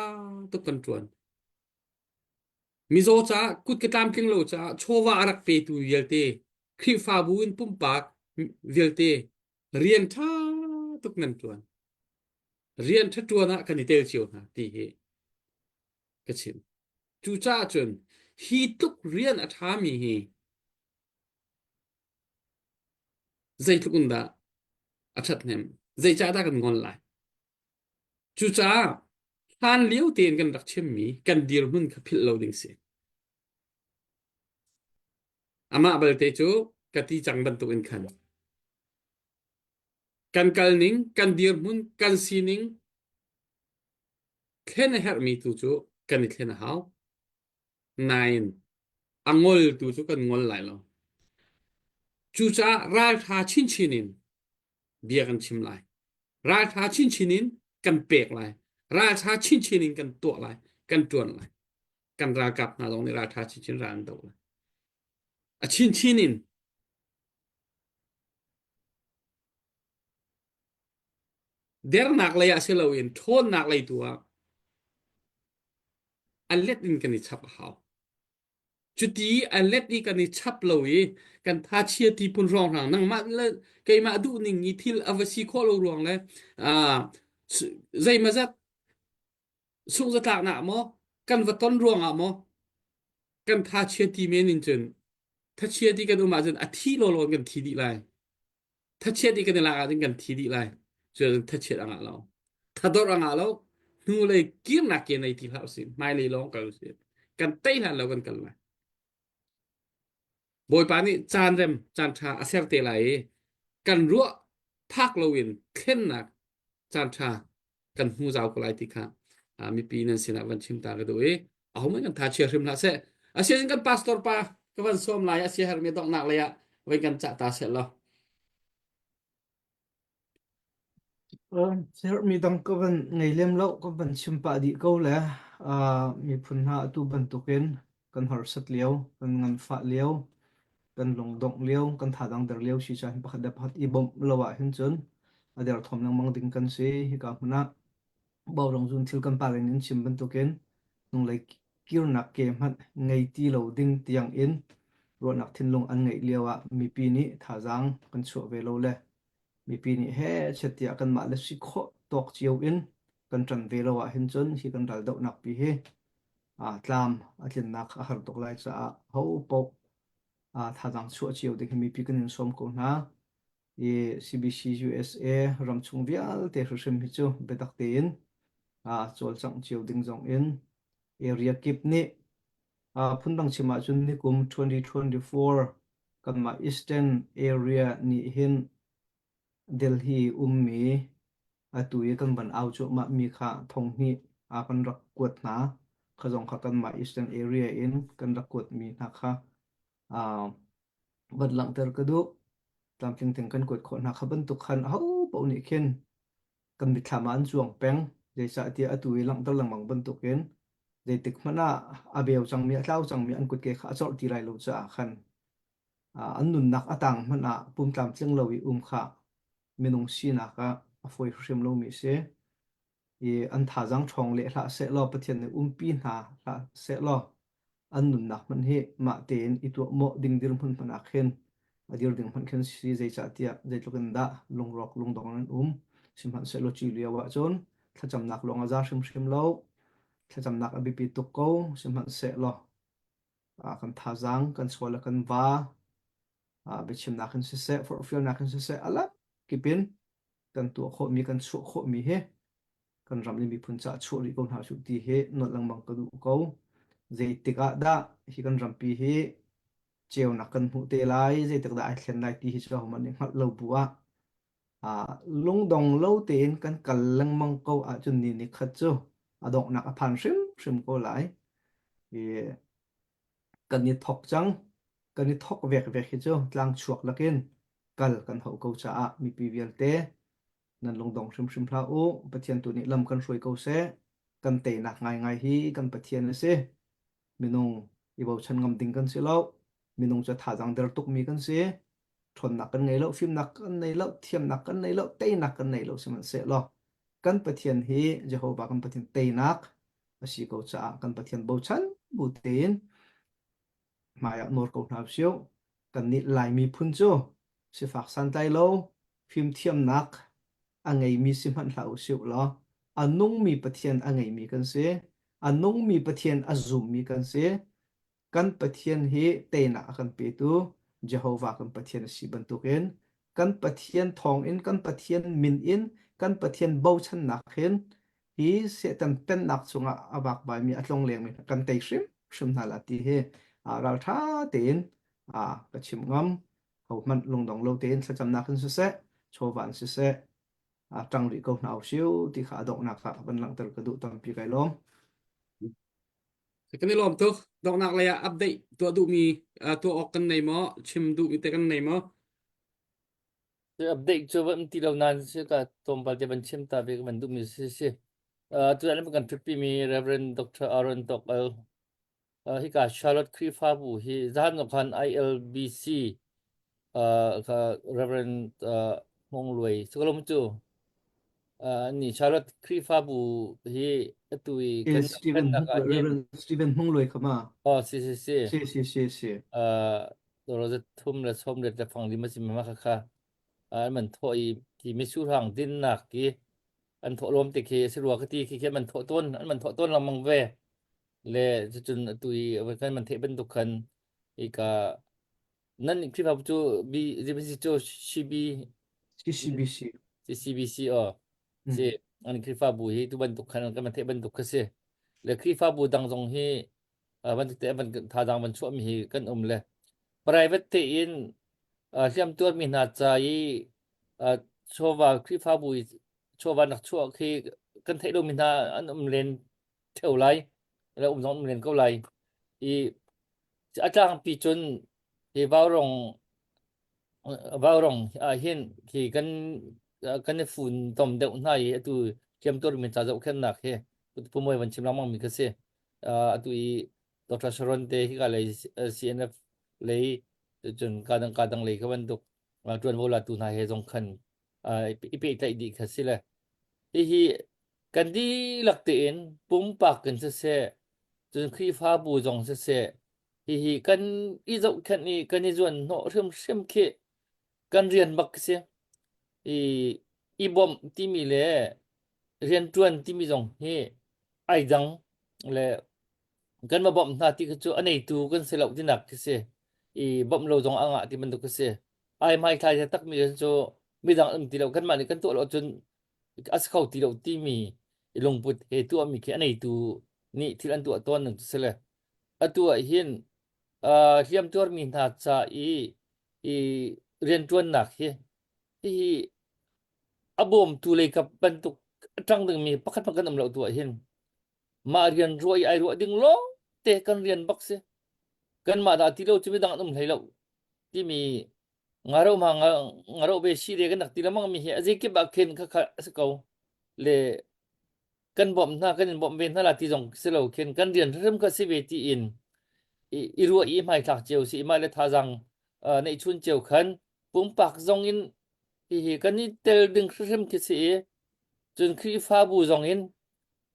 tuk kan ṭuan. Mizaw caah kut ka tlamtling lo caah chawva a rak petu vialte Khrihfabu in pumpak vialte rian ṭha tuk nan ṭuan. Rian ṭha ṭuan ah kan i tel cio hna ti hi ka chim. Cucaah cun hi tluk rian a ṭhami hi zeitluk in dah a ṭhathnem? Zeicahdah kan ngol lai? Cucaah hlan lio tein kan rak chimmi kan dirhmun kha philh lo ding si. Amah balte cu ka ti cang bantuk in khan kan kal ning, kan dirhmun, kan sining thlen a herhmi tu cu kan i thlen a hau. Nain a ngol tu cu kan ngol lai lo. Cucaah ralṭha chinchin in bia kan chim lai. Ralṭha chinchin in kan pek lai. Ralṭha chinchin in kan tuah lai. Kan ṭuan lai. Kan ralkap hna zong nih ralṭha chinchin ral an doh lai. A chinchin in dernak lei ah si loin ṭhawnnak lei tu ah a let in kan i chap a hau. Cuti a let i kan i chap lo i kan thachia ti phun hrawnghrang nangmah le keimah duhning i thil a va si khawh lo ruang le uh, zeimazat sungzatlaknak maw kan va ton ruangah maw kan thachia ti men in cun thachia ti kan um ahcun a thi lawlaw in kan thi dih lai. Thachiat i kan i lak ahcun kan thi dih lai. Cuacun thachiat a ngah lo. Thadorh a ngah lo. Hnulei kirnak ke nei ti hlah usih. Hmailei lawng kal usih. Kan tei hlan lo kan kal lai. Bawipa nih caan rem, caan ṭha a ser te lai i kan ruah phak loin thlennak caan ṭha kan hmu zau ko lai ti kha mipi nan sinah van chim ta ka duh i ahohmanh kan tha chia hrim hlah seh. Asian kan pastor pa ka van sawm lai a sia hermi donghnak lei ah voi kan cah ta seh law. Herhmi dang ka van ngei lem lo ka van chim pah dih ko le miphun hna atu bantukin kan harsat lio, kan nganfah lio, kan lungdongh lio, kan thadang der lio si caan pakhat le pakhat i bawmh lo ah hin cun a derthawm lengmang ding kan si. Hika hmun ah Bawlung zun thil kan pale nih an chim bantukin hnulei kirnak ke hmanh ngei ti lo ding tiang in ruahnak thinlung an ngeih lio ah mipi nih thazaang kan chuah ve lo le mipi nih heh chet tiah kanmah le si khawh tawk cio in kan ṭan ve lo ahhin cun hi kan raldohnak pi hi tlam a tlinnak a har tuk lai caah ho paoh. thazaang chuah cio ding hi mipi kan in sawm ko hna. I CBC USA ramchung vialte hrimhrim hi cu biatak tein cawlcangh cio ding zong in area kip nih phundang chim ahcun nikum 2024 kanmah Eastern area nih hin Delhi ummi atu i kan van au cuahmah mi kha thonghnih a kan rak kuat hna. Kha zong kha kanmah Eastern area in kan rak kuat mi hna kha van langhter ka duh. Tlamtling tein kan kuat khawh hna kha bantuk khan aho paoh nih khin kan mitthlam ah an cuang peng. Zeicahtiah atu i langhter lengmang bantukin zeitik hmanh ah a beu cangmi a tlau cangmi an kutke kha a corh ti lai lo caah khan an nunnak a tang hmanh ah pum tlamtling lo i um kha minung sinak ah a fawi hrim lomi a si. I an thazaang ṭhawng leh hlah sehlaw Pathian nih umpi hna hlah sehlaw an nunnak hmanh hi mah tein i tuah mawh ding dirhmun hmanh ah khin a dir ding hmanh khin si zeicahtiah zeitluk in dah lungrawk lungdong an um sihmanhsehlaw cu lio ahcun thlacamnak lawng a za hrimhrim lo thlacamnak a biapi tuk ko sihmanhsehlaw kan thazaang kan chaw le kan va biachimnak in siseh forhfialnak in siseh a lam kip in kan tuah khawhmi kan chuah khawhmi hi kan ram le miphun caah chuah rih ko hna usih ti hi nolh lengmang ka duh ko. Zeitik ah dah hi kan rampi hi ceunak kan hmuh te lai, zeitik dah ai thlen lai ti hi cu ahohmanh nih hngalh lo bu ah lungdong lo tein kan kal lengmang ko ahcun ni ni khat cu a donghnak a phan hrimhrim ko lai. I kan i thok cang. Kan i thok vekvek hi cu tlangchuak lakin kal kan hauh ko caah mipi vialte nan lungdong hrimhrim hlah u. Pathian tu nih lam kan hruai ko seh. Kan teinak ngaingai hi kan Pathian a si. Minung i bochan ngam ding kan si lo. Minung cu thazaang der tukmi kan si. Ṭhawnnak kan ngei lo, fimnak kan nei lo, thiamnak kan nei lo, teinak kan nei lo sihmanhsehlaw kan Pathian hi Jehovah kan Pathian teinak a si ko caah kan Pathian bochan bu tein hmaiah nawr ko hna usih. Kannih Laimi phun cu sifak santlai lo, fimthiamnak a ngeimi si hmanh hlah usih law a nungmi Pathian a ngeimi kan si. A nungmi Pathian a zummi kan si. Kan Pathian hi teinak a kan petu Jehovah kan Pathian a si bantukin kan Pathian thawngin kan Pathian min in kan Pathian bochannak hin hi Satan pennak chungah a vakvaimi a tlonglengmi kan tei hrimhrim hna la ti hi ralṭha tein ka chim ngam. Hohmanh lungdong lo tein thlacamnak in siseh, chawva in siseh, ṭang rih ko hna usih ti kha a donghnak ah van langhter ka duh tampi kai lawm. Kan i lawm tuk. Donghnak lei ah update tuah duhmi tuah awk kan nei maw? Chim duhmi te kan nei maw? Update cu van ti lo nain si ka tlawmpal te van chim ta ve ka van duhmi si si. Tutan kan ṭhutpi mi Reverend Dr. Aaron Tokal hika Charlotte Khrihfabu hi zahan zong khan ILBC ka Reverend Hmong Luai Sakalom cu ni Charlotte Khrihfabu hi atu i kan Stephen Reverend Stephen Hmong Luai khama oh si si si si si si si rozat thum le som le le fang li ma si ma kha kha an man thawh i ki misurang dinnak ki an thawh lawm te khi si rua ka ti khi khi man thawh tawn an man thawh tawn lengmang ve le cucun atu i kan man theih bantuk khan i ka nan Khrihfabu cu B ZBC cu CB CCBC CCBC o si an Khrihfabu hi tu bantuk khan kan man theih bantuk kha si le Khrihfabu dang zong hi bantuk te van thazang van chuah mi hi kan um le private tein hliamtuar mi hna ca i chawva Khrihfabu i chawva nak chuah khi kan theih lomi hna an um len theo lai le um zong um len ko lai i a tlangpi cun hi vaurong vaurong ah hin khi kan kan i fun tom deuh hna i atu hliamtuar mi ca zohkhenhnak hi pumoi van chim lengmang mi ka si atu i Dr. Sharon te hika lei CNF lei cun kadang kadang lei kha bantuk ṭuanvo latu hna he zong khan i pehtlaih dih kha si le hihi kan dihlak tein pumpak in siseh cun Khrihfabu zong siseh hihi kan i zohkhenh i kan i zuan hnawh hrimhrim khi kan rian bak si i i bawmh timi le rianṭuan timi zong hi ai dang le kan va bawmh hna ti kha cu a neitu kan si lo tinak khi si. I bawmh lo zong a ngah ti bantuk a si. Ai hmaithlai taktak mi cu midang um ti lo kanmah nih kan tuah lo ahcun a si kho ti lo timi i lungput he tuahmi khi a neitu nih thil an tuah tawn ning cu si le atu ah hin uh, hliamtuarmi hna ca i i rianṭuannak hi hihi a bawmtu lei kap bantuk a ṭang dingmi pakhat hmanh kan um lo tu ah hin mah rian ruah i ai ruah ding lawng te kan rian bak si kanmah dah ti lo cu midang an um hlei lo timi ngaro ma ngaro ve si re kan rak ti lengmang mi hi a zeikip ah khin kha kha a si ko le kan bawmh hna kan in bawmh ve hna la ti zong si lo khin kan rian hrim kha si ve ti in i ruah i hmaithlak cio si mah le thazang neih chun cio khan pumpak zong in hihi kan i tel ding hrimhrim khi si i cun Khrihfabu zong in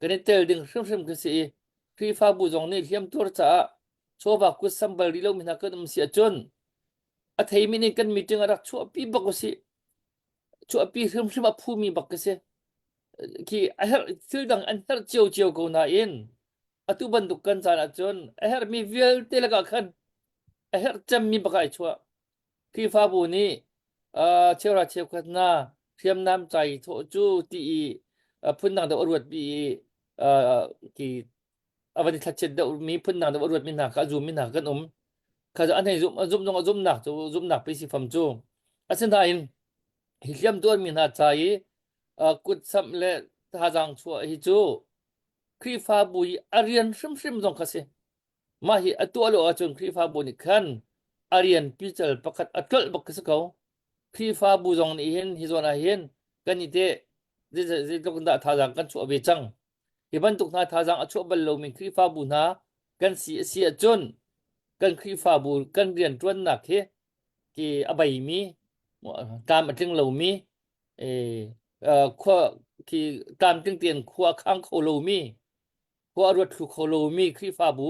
kan i tel ding hrimhrim khi si i Khrihfabu zong nih hliamtuar caah chawva kut sambal rih lomi hna kan um si ahcun a theimi nih kan meeting a rak chuahpi bak usih chuahpi hrimhrim a phumi bak ka si khi a herh thil dang an herh cio cio ko nain atu bantuk kan caan ahcun a herhmi vialte lakah khan a herh cemmi bak ah ai chuah Khrihfabu nih uh, cheuhra cheukhat hna hriamnam cai thawh cu ti i uh, phundang deuh a ruat bi i uh, ki a van i thlachiat deuh mi phundang deuh a ruat mi hna kha a zum mi hna kan um kha an hei zum zumh zong a zumnak cu zumnak pe si fam cu asinain hi hliam tuarmi hna ca i kut samh le thazaang chuah hi cu Khrihfabu i a rian hrimhrim zong kha si mah hi a tuah lo ahcun Khrihfabu nih khan a rian pical pakhat a tlolh bak khi si ko Khrihfabu zong nih hin hi zawn ah hin kan i te zeitluk in dah thazaang kan chuah ve cang Hi bantuk hna thazaang a chuah bal lomi Khrihfabu hna kan si a si ahcun kan Khrihfabu kan rianṭuannak hi ki a beimi tlam a tling lomi khua khi tlamtling tein khua a khang kho lomi khua a ruat thlu kho lomi Khrihfabu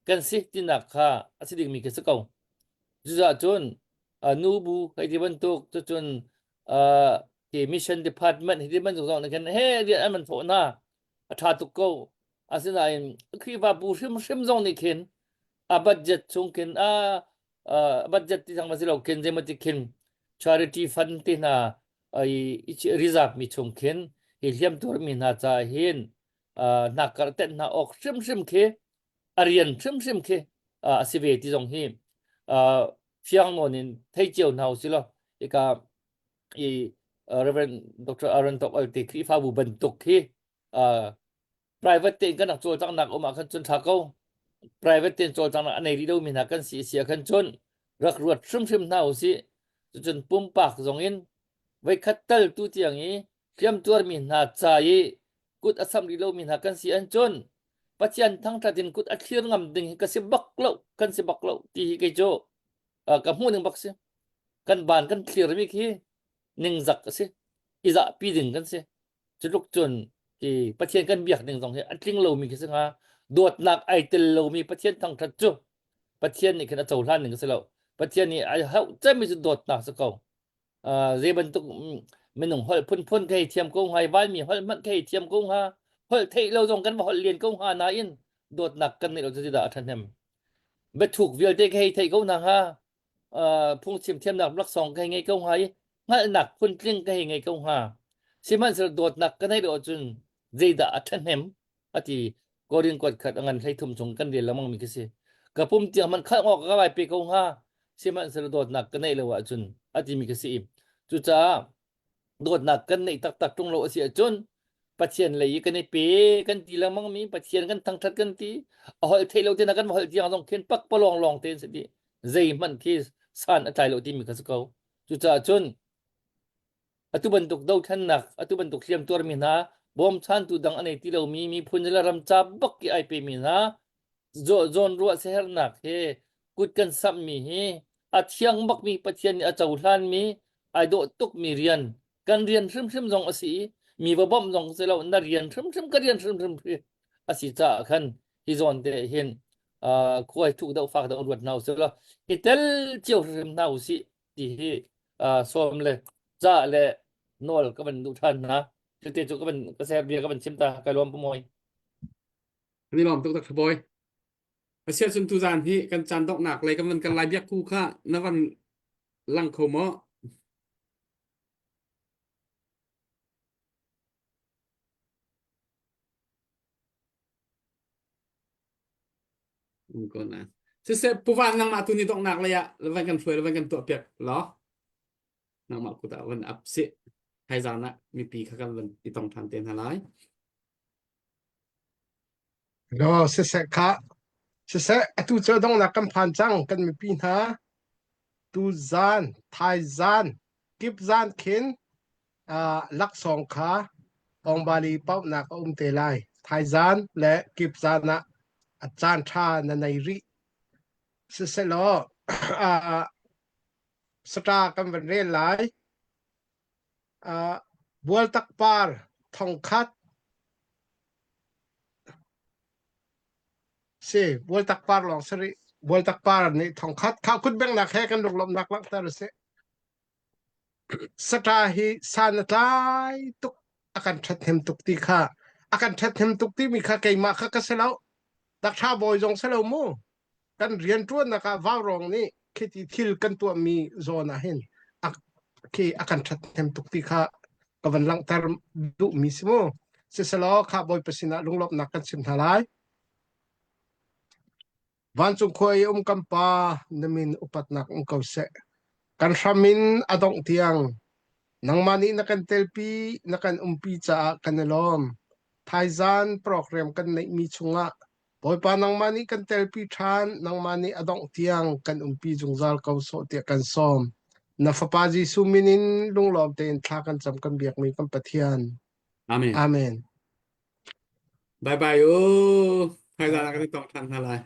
kan si tinak kha a si dingmi khi si ko. Cucaah cun nubu hei ti bantuk cucun ti mission department hi ti bantuk zong nih khin he rian an man thawh hna a ṭha tuk ko. Asinain Khrihfabu hrimhrim zong nih khin a budget chung khin a budget ti zong ma si lo khin zeimaw ti khin charity fund te hna i reserve mi chung khin hi hliamtuar mi hna caah hin hnakkar tenh hna awk hrimhrim khi a rian hrimhrim khi a si ve ti zong hi fiang nawn in thei cio hna usih law ika i Reverend Dr. Aaron Tok Al te Khrihfabu bantuk hi private tein kan rak cawlcanghnak um ah khan cun tha ko private tein cawlcanghnak a nei rih lomi hna kan si si ah khan cun rak ruat hrimhrim hna usih cucun pumpak zong in voikhat tal tu tiang i hliamtuarmi hna ca i kut a samh rih lomi hna kan si an cun Pathian thangṭhat in kut a thlir ngam ding hi ka si bak lo kan si bak lo ti hi kei cu ka hmuh ning bak si kan ban kan thlir mi khi ningzak a si i zahpi ding kan si Cutluk cun hi Pathian kan biak ning zong hi a tling lomi khi si hnga. Dawtnak ai tel lomi Pathian thangṭhat cu Pathian nih khin a cohlan ning a si lo. Pathian nih ai hauh cemmi cu dawtnak si ko. Uh, zei bantuk minung holh phunphun ka hei thiam ko hnga, vanmi holh hmanh ka hei thiam ko hnga, holh theih lo zong kan va holh len ko hnga nain dawtnak kan neih lo cu dah a ṭhahnem. Biathuk vialte ka hei theih ko hna hnga, phungchim thiamnak laksawng ka hei ngei ko hnga i hngalhnak phuntling ka hei ngei ko hnga. Sihmanhsehlaw dawtnak ka neih lo ahcun zeidah a ṭhahnem a ti Korin kuat khat a ngan 13 chung kan rel lengmang mi khi si. Ka pum tiang hmanh khalh awk ka vai pe ko hnga. Sihmanhsehlaw dawtnak ka neih lo ahcun a timi khi si. Cucaah dawtnak kan neih taktak ṭung lo a si ahcun Pathian lei i kan i pe kan ti lengmang mi Pathian kan thangṭhat kan ti a holh theih lo te na kan holh tiang zong khin pakpalawng lawng te si ti zeihmanh khi san a tlai lo timi kha si ko cucaah cun atu bantuk dothlennak atu bantuk hliam tuarmi hna bawmchantu dang a nei ti lomi miphun le ram ca bak i ai pemi hna zawn ruah siaherhnak he kut kan samhmi hi a thiang bakmi Pathian nih a cohlanmi ai dawh tukmi rian kan rian hrimhrim zong a si i mi va bawmh zong si lo na rian hrimhrim ka rian hrimhrim hi a si caah khan hi zawn te hin khuai thuk deuh fak deuh ruat hna usih law i tel cio hrimhrim hna usih ti hi sawm le ca le nawl ka van duh ṭhan hna cuti cu ka van ka ser bia ka van chim ta kai lawm pamoy Kan i lawm tuk Dr. Bawi. Asiah cun tuzaan hi kan caan donghnak lei kan van kan lai biak ku kha na van lang kho maw? Um ko na. Siseh puvan nangmah tu ni donghnak lei ah van kan hruai van kan tuah piak law nangmah kut ah van ap sih. Thaizaan ah mipi kha kan van i tong ṭhan te hna lai. No, siseh kha siseh atu cu donghnak kan phan cang kan mipi hna tu zan thaizan kip zan khin uh, laksawng kha Ongbali pauhnak a um te lai. Thaizan le kip zan ah a caan ṭha na nei rih. Siselaw uh, sata kan van rel lai. Uh, Bualtak par thongkhat si Bualtak par lawng si rih. Bualtak par nih thongkhat kha kut bengnak he kan lunglawmhnak langhter a si. Sata hi san a tlai tuk a kan ṭhathnem tuk ti kha a kan ṭhathnem tuk timi kha keimah kha ka si lo Dakṭha bawi zong si lo mu kan rianṭuannak ah vaurawng nih khiti thil kan tuahmi zawn ah hin a khi a kan ṭhathnem tuk ti kha ka van langhter duhmi si mu siselaw kha Bawipa sinah lunglawmhnak kan chim hna lai Vancung khua i um kan Pa, na min upatnak um ko seh. Kan hram in a dongh tiang nangmah nih na kan telpi, na kan umpi caah kan i lawm. Thaizan program kan neihmi chungah Bawipa nangmah nih kan telpi ṭhan, nangmah nih a dongh tiang kan umpi zungzal ko sawh tiah kan sawm. Na Fapa Jesuh min in lunglawm tein thla kan cam kan biakmi kan Pathian. Amen. Amen. Bye bye u. Thaizan ah kan i tong ṭhan hna lai.